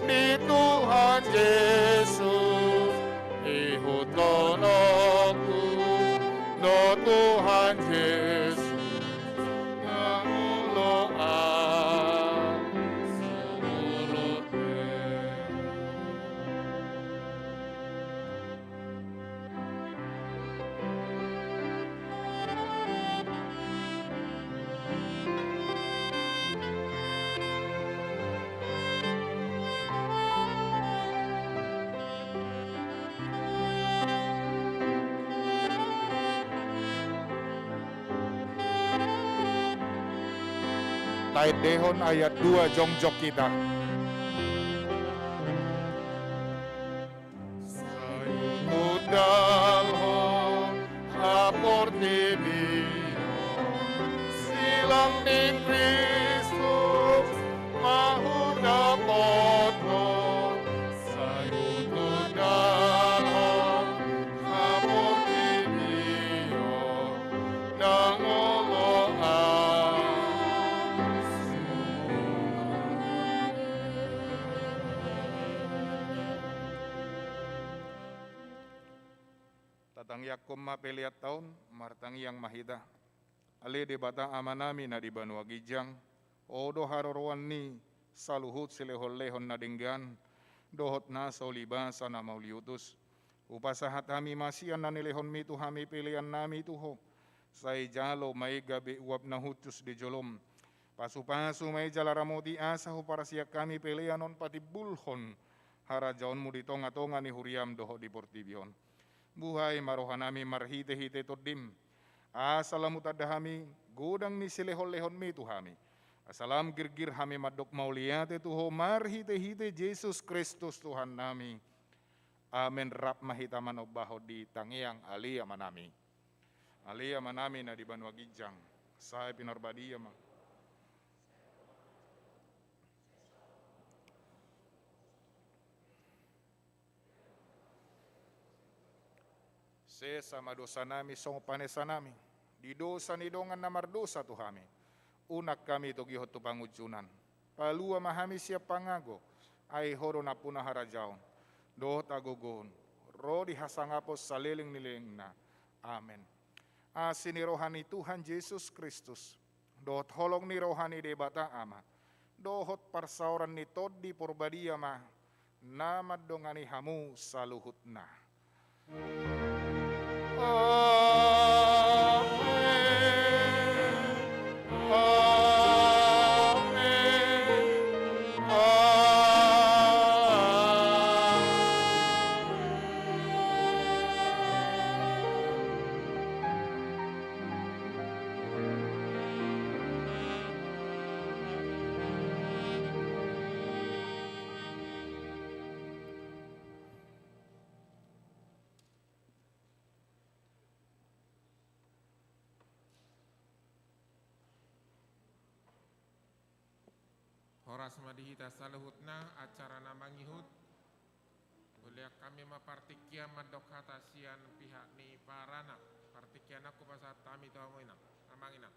di Tuhan Jesus, ihuthononku do Tuhan Jesus, na molo ahu saurte. Taendehon ayat dua jongjong hita. Sai hutundalhon haportibion, silang ni Kristus ma hudapothon, sai hutundalhon haportibion, ndang olo ahu. Tatangiangkon ma peleanta on, martangiang ma hita. Ale Debata Amanami na di banua ginjang, Ho do haroroan ni saluhut silehonlehon na denggan, dohot na so ulibasa na mauliutus. Hupasahat hami ma sian na nilehonmi tu hami peleannami tu Ho. Sai jalo ma i gabe uap na hushus di jolom. Pasupasu ma i jala ramoti asa huparsiak hami pelean on patimbulhon harajaonmu di tongatonga ni huriam dohot di portibi on. Buhai ma rohanami marhitehite Tondim, asa lam hutanda hami godang ni silehonlehonmi tu hami, asa lam girgir hami mandok mauliate tu Ho marhitehite Jesus Kristus Tuhannami. Amen. Rap ma hita manombahon di tangiang Ale Amanami. Ale Amanami na di banua ginjang, sai pinarbadia ma. Sesa ma dosanami songon panesanami di dosa ni dongan na mardosa tu hami. Unang hami togihon tu pangunjunan. Palua ma hami sian pangago, ai Ho do nampuna harajaon dohot hagogoon ro di hasangapon saleleng ni lelengna. Amen. Asi ni roha ni Tuhan Jesus Kristus, dohot holong ni roha ni Debata Ama, dohot parsaoran ni Tondi Porbadia ma na mandongani hamu saluhutna. Amen. Amen. Amen. Horas ma di hita saluhutna, acara na mangihut. Hulean hami ma partingkian mandok hata sian pihak ni paranna. Partingkian on hupasahat hami tu hamu inang, amang inang.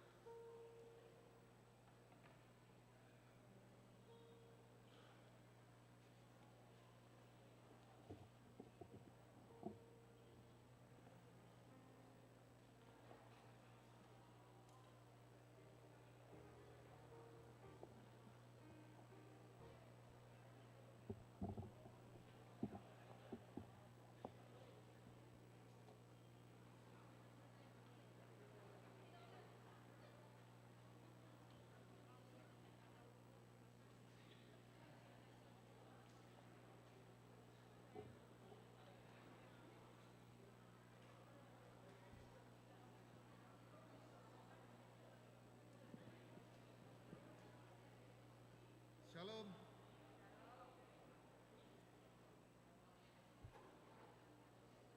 Shalom.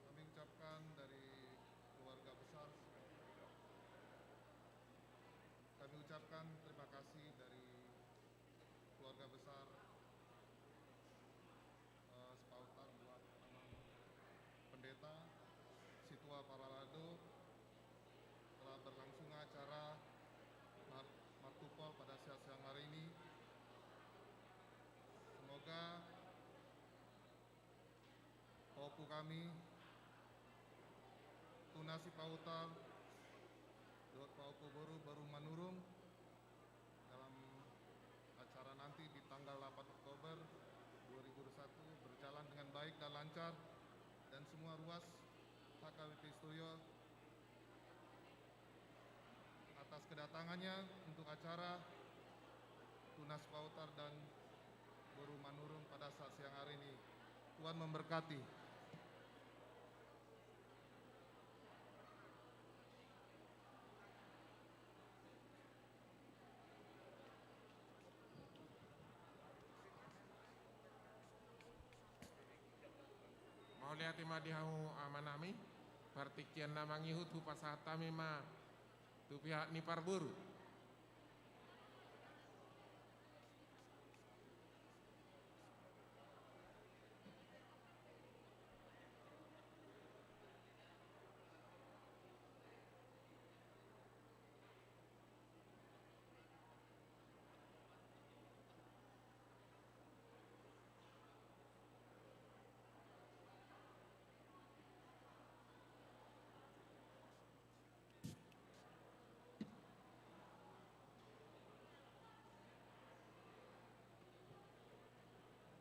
Kami ucapkan dari keluarga besar, kami ucapkan terima kasih dari keluarga besar, eh, Sepautan buat Amang Pendeta Situ Parhalado, telah berlangsung acara mar-, martumpol pada siang-siang hari ini. Semoga pahompu hami, Tunas Sipahutar dohot pahompu boru, boru Manurung, dalam acara nanti di tanggal delapan Oktober dua ribu dua puluh satu berjalan dengan baik dan lancar, dan semua ruas H K B P Studio atas kedatangannya untuk acara Tunas Sipahutar dan boru Manurung pada saat siang hari ini. Tuhan memberkati. Mauliate ma di hamu amanami, partingkian na mangihut hupasahat hami ma tu pihak ni parboru.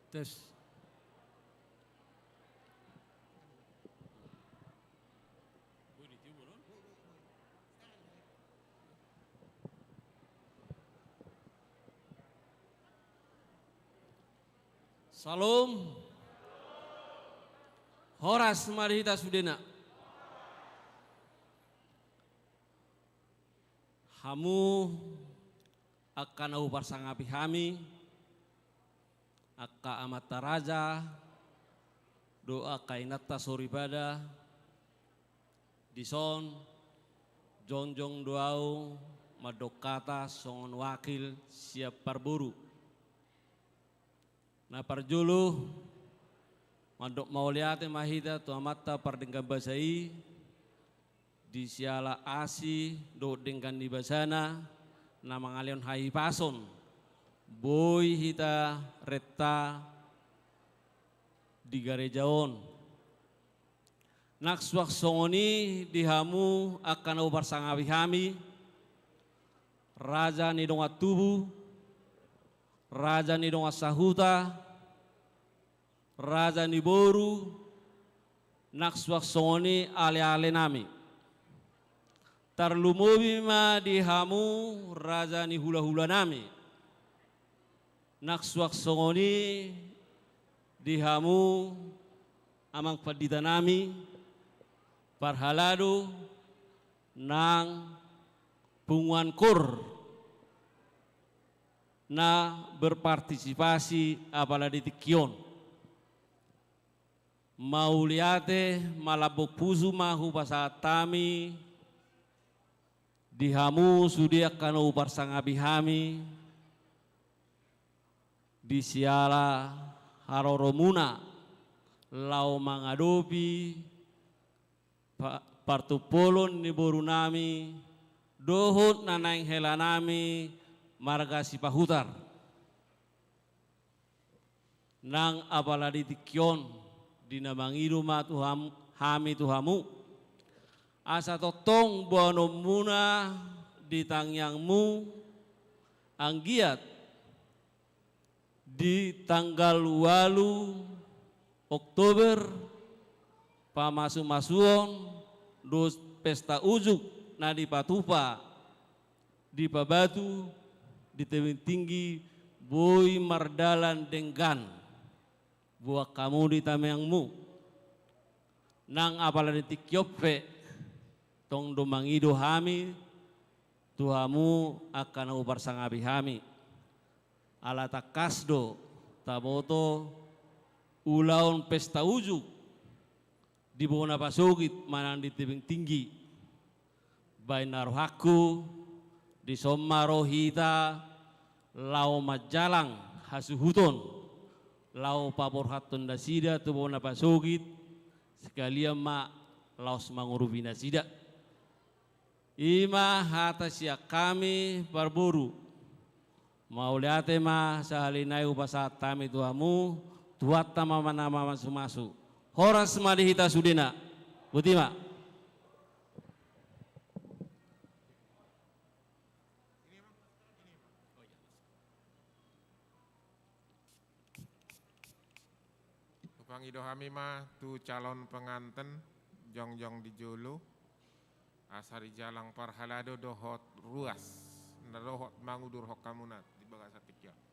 Tes. Syalom. Horas ma di hita sudena. Hamu angka na huparsangapi hami, angka amanta raja dohot angka inanta soripada, dison jongjong do ahu mandok hata songon wakil sian parboru. Na parjolo, mandok mauliate ma hita tu Amanta Pardenggan Basa i, di siala asi dohot denggan ni basana na mangalehon hahipason boi hita renta di gareja on. Nang suang songon i di hamu angka na huparsangapi hami, raja ni dongan tubu, raja ni dongan sahuta, raja ni boru, nang suang songon i alealenami. Tarlumobi ma di hamu raja ni hulahulanami. Nang suang songon i di hamu amang panditanami, parhalado nang punguan kor na berpartisipasi apala di tingki on. Mauliate, malambok pusu ma hupasahat hami di hamu sude angka na huparsangapi hami di siala haroromuna laho mangadopi pa-, partumpolon ni borunami dohot na naeng helanami marga Sipahutar. Nang apala di tingki on, di na mangido ma tu ham-, hami tu hamu, asa tongtong boanonmuna di tangiangmu, anggiat di tanggal ualu Oktober, pamasumasuon dohot pesta ujuk na dipatupa, dipabatu di Tebing Tinggi, boi mardalan denggan. Boan hamu di tangiangmu. Nang apala di tingki on pe, tong do mangido hami tu hamu angka na huparsangapi hami. Ala tangkas do taboto ulaon pesta ujuk di bona pasogit manang di Tebing Tinggi. Baen na rohangku, dison ma ro hita laho manjalang hasuhuton, laho paborhathon nasida tu bona pasogit, sekalian ma laos mangurupi nasida. I ma hata sian hami parboru. Mauliate ma sahali nai hupasahat hami tu hamu, Tuhanta ma na mamasumasu. Horas ma di hita sudena. Boti ma. Hupangido hami ma tu calon penganten, jongjong di jolo, asa dijalang parhalado dohot ruas na dohot mangudurhon hamuna di bagasan tingki on.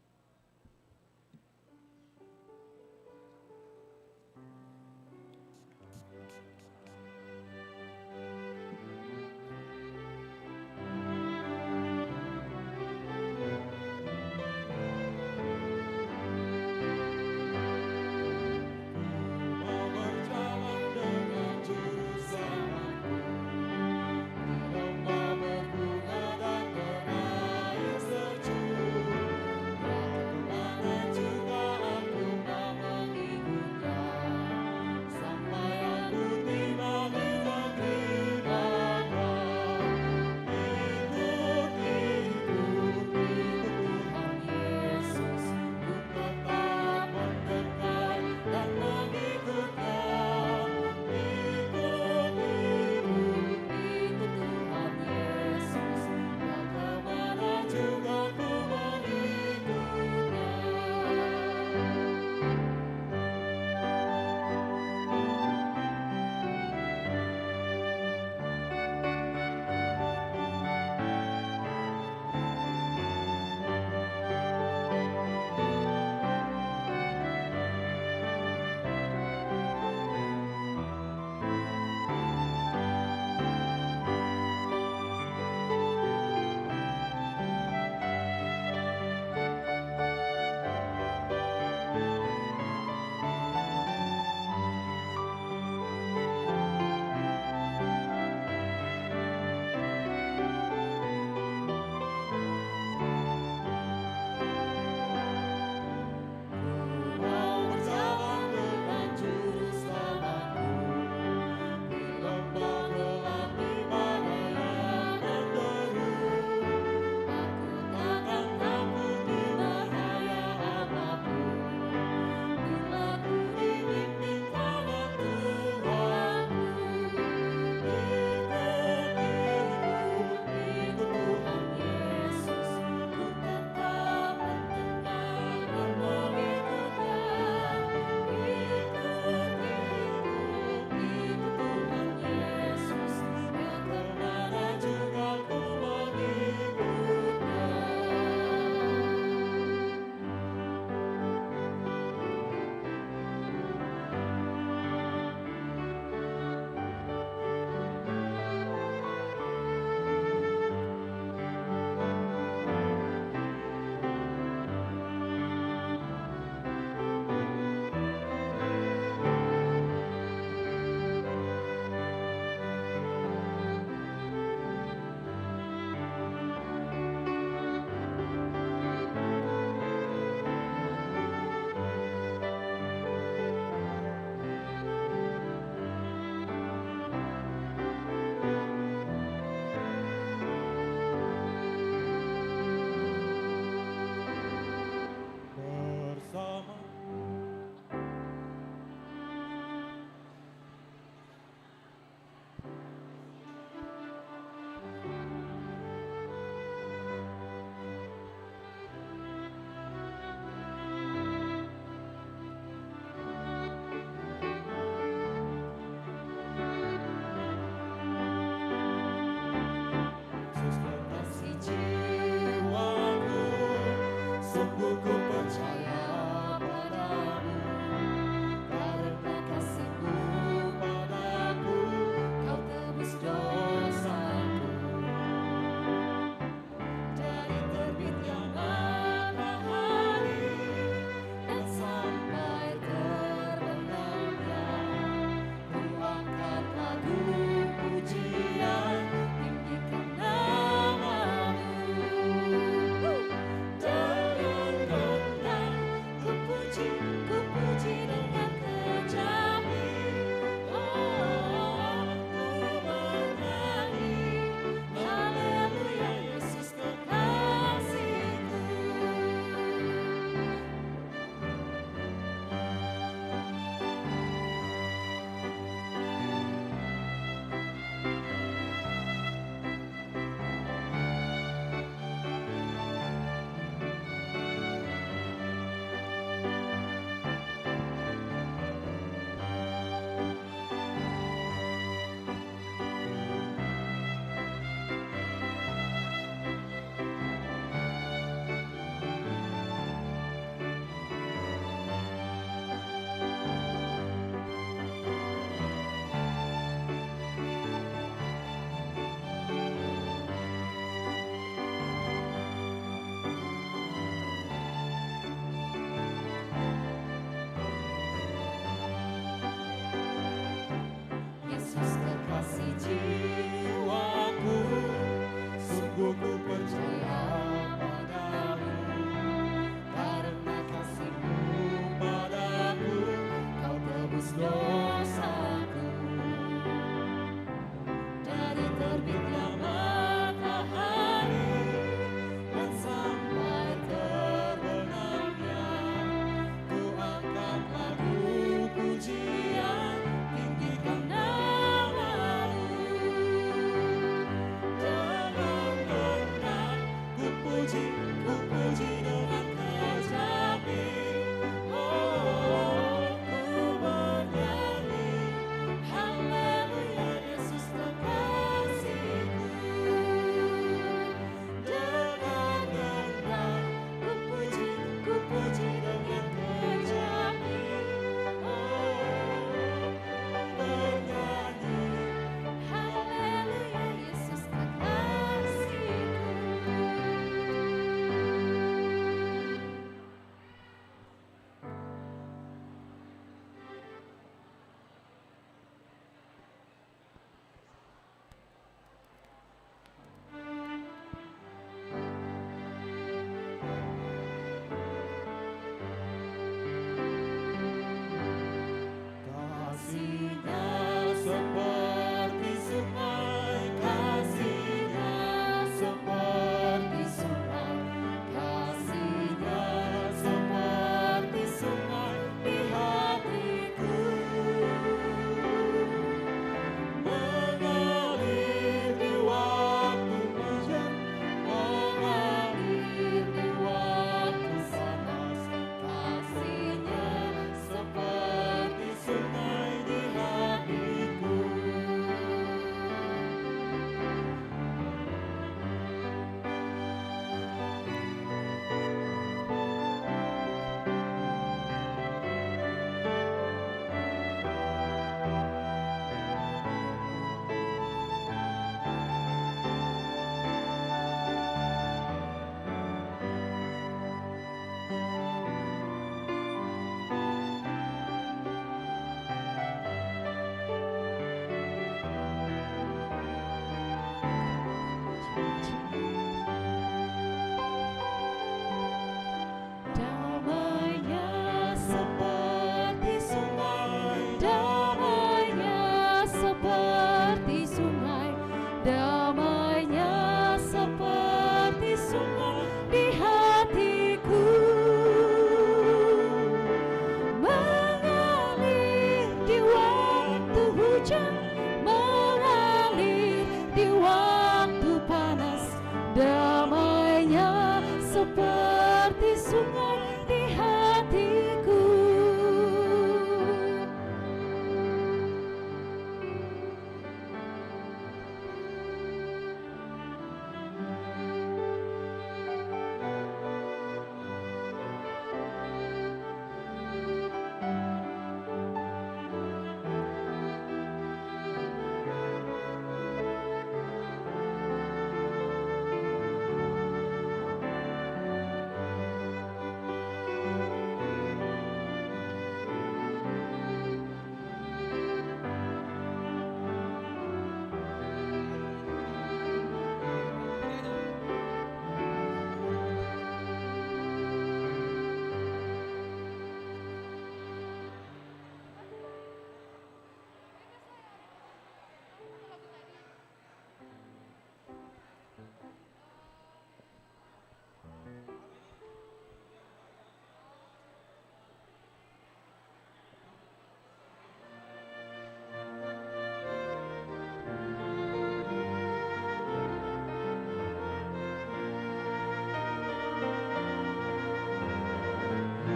Mengalir di waktu panas, damai-Nya seperti sungai di hatiku.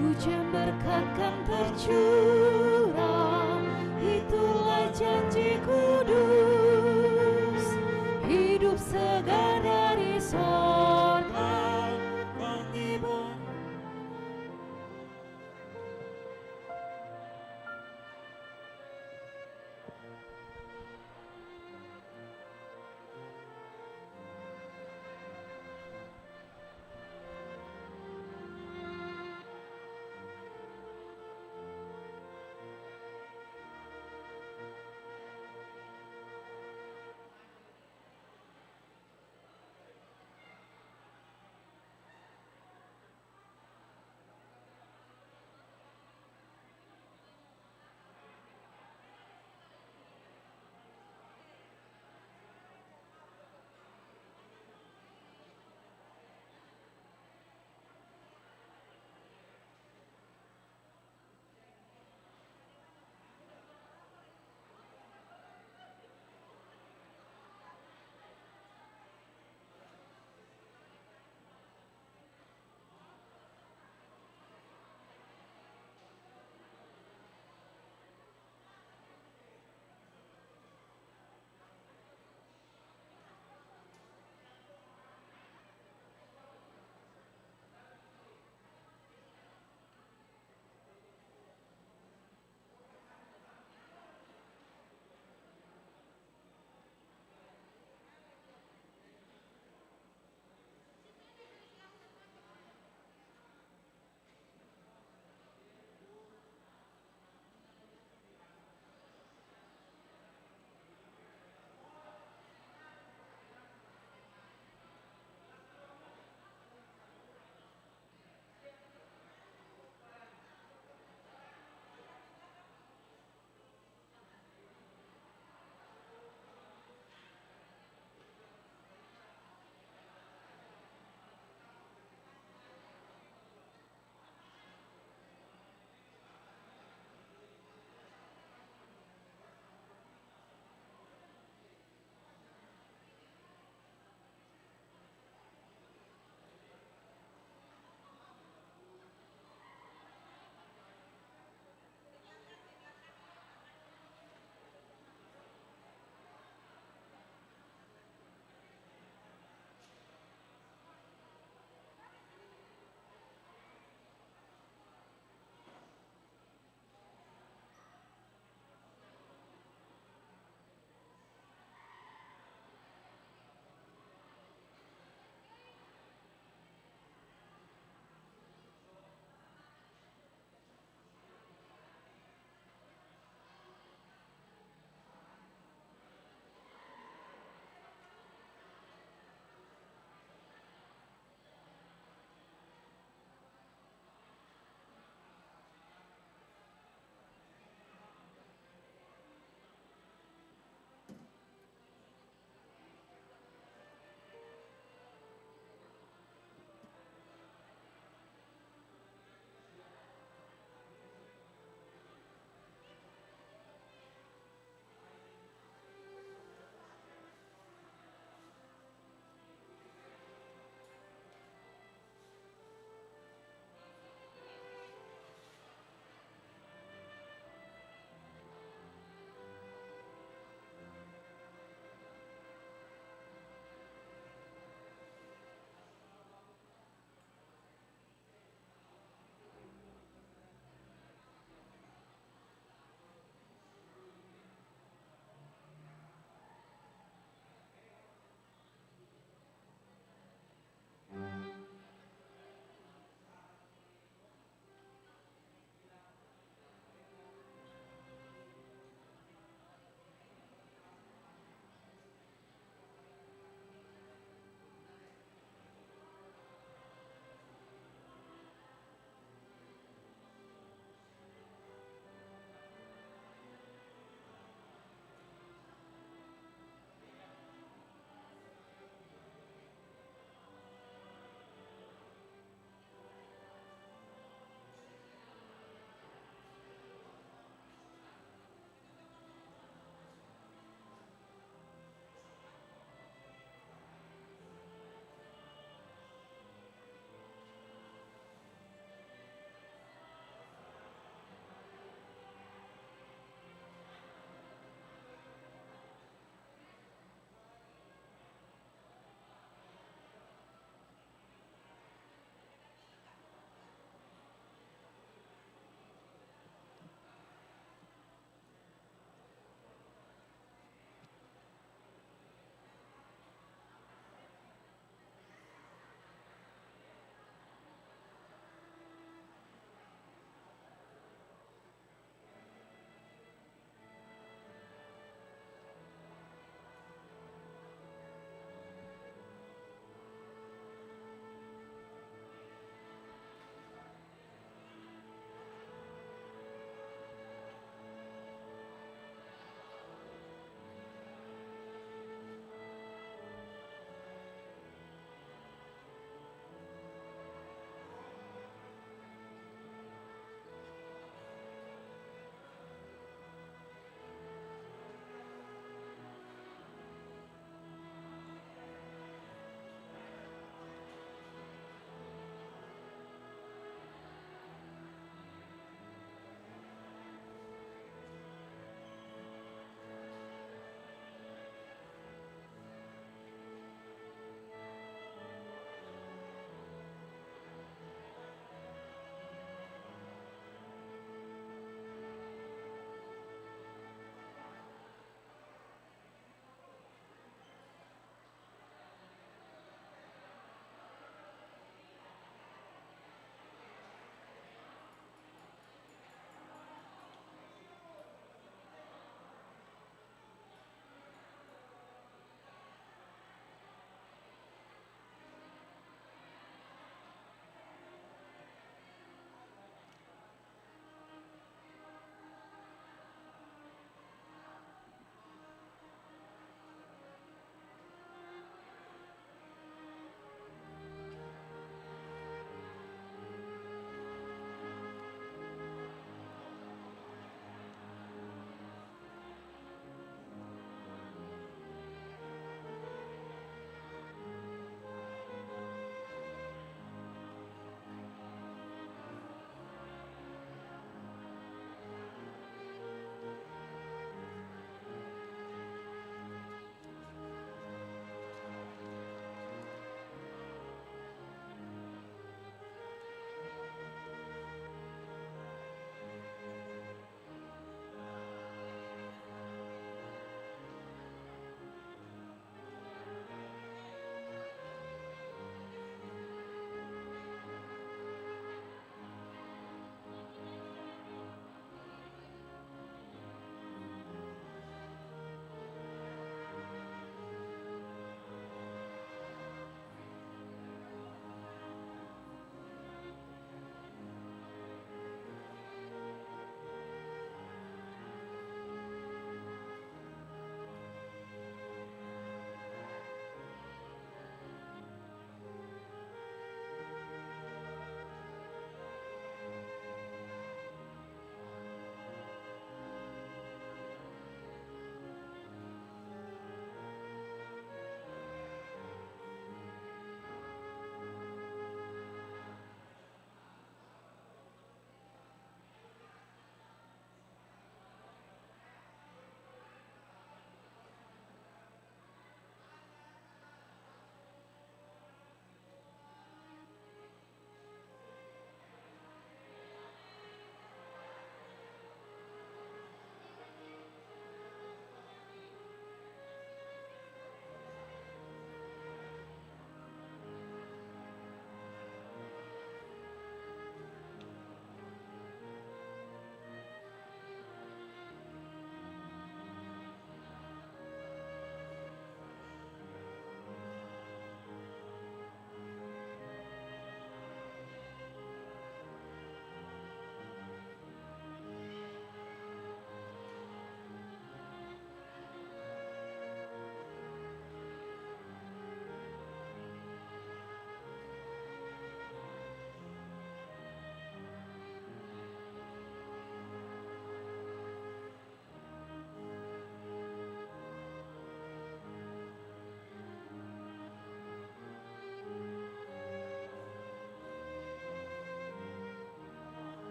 Hujan berkat kan tercurah, itulah janji kudus. Hidup segar dari sorga, penghiburan.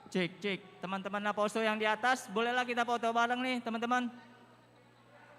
Cek, cek. Teman-teman naposo yang di atas, bolehlah kita foto bareng nih, teman-teman.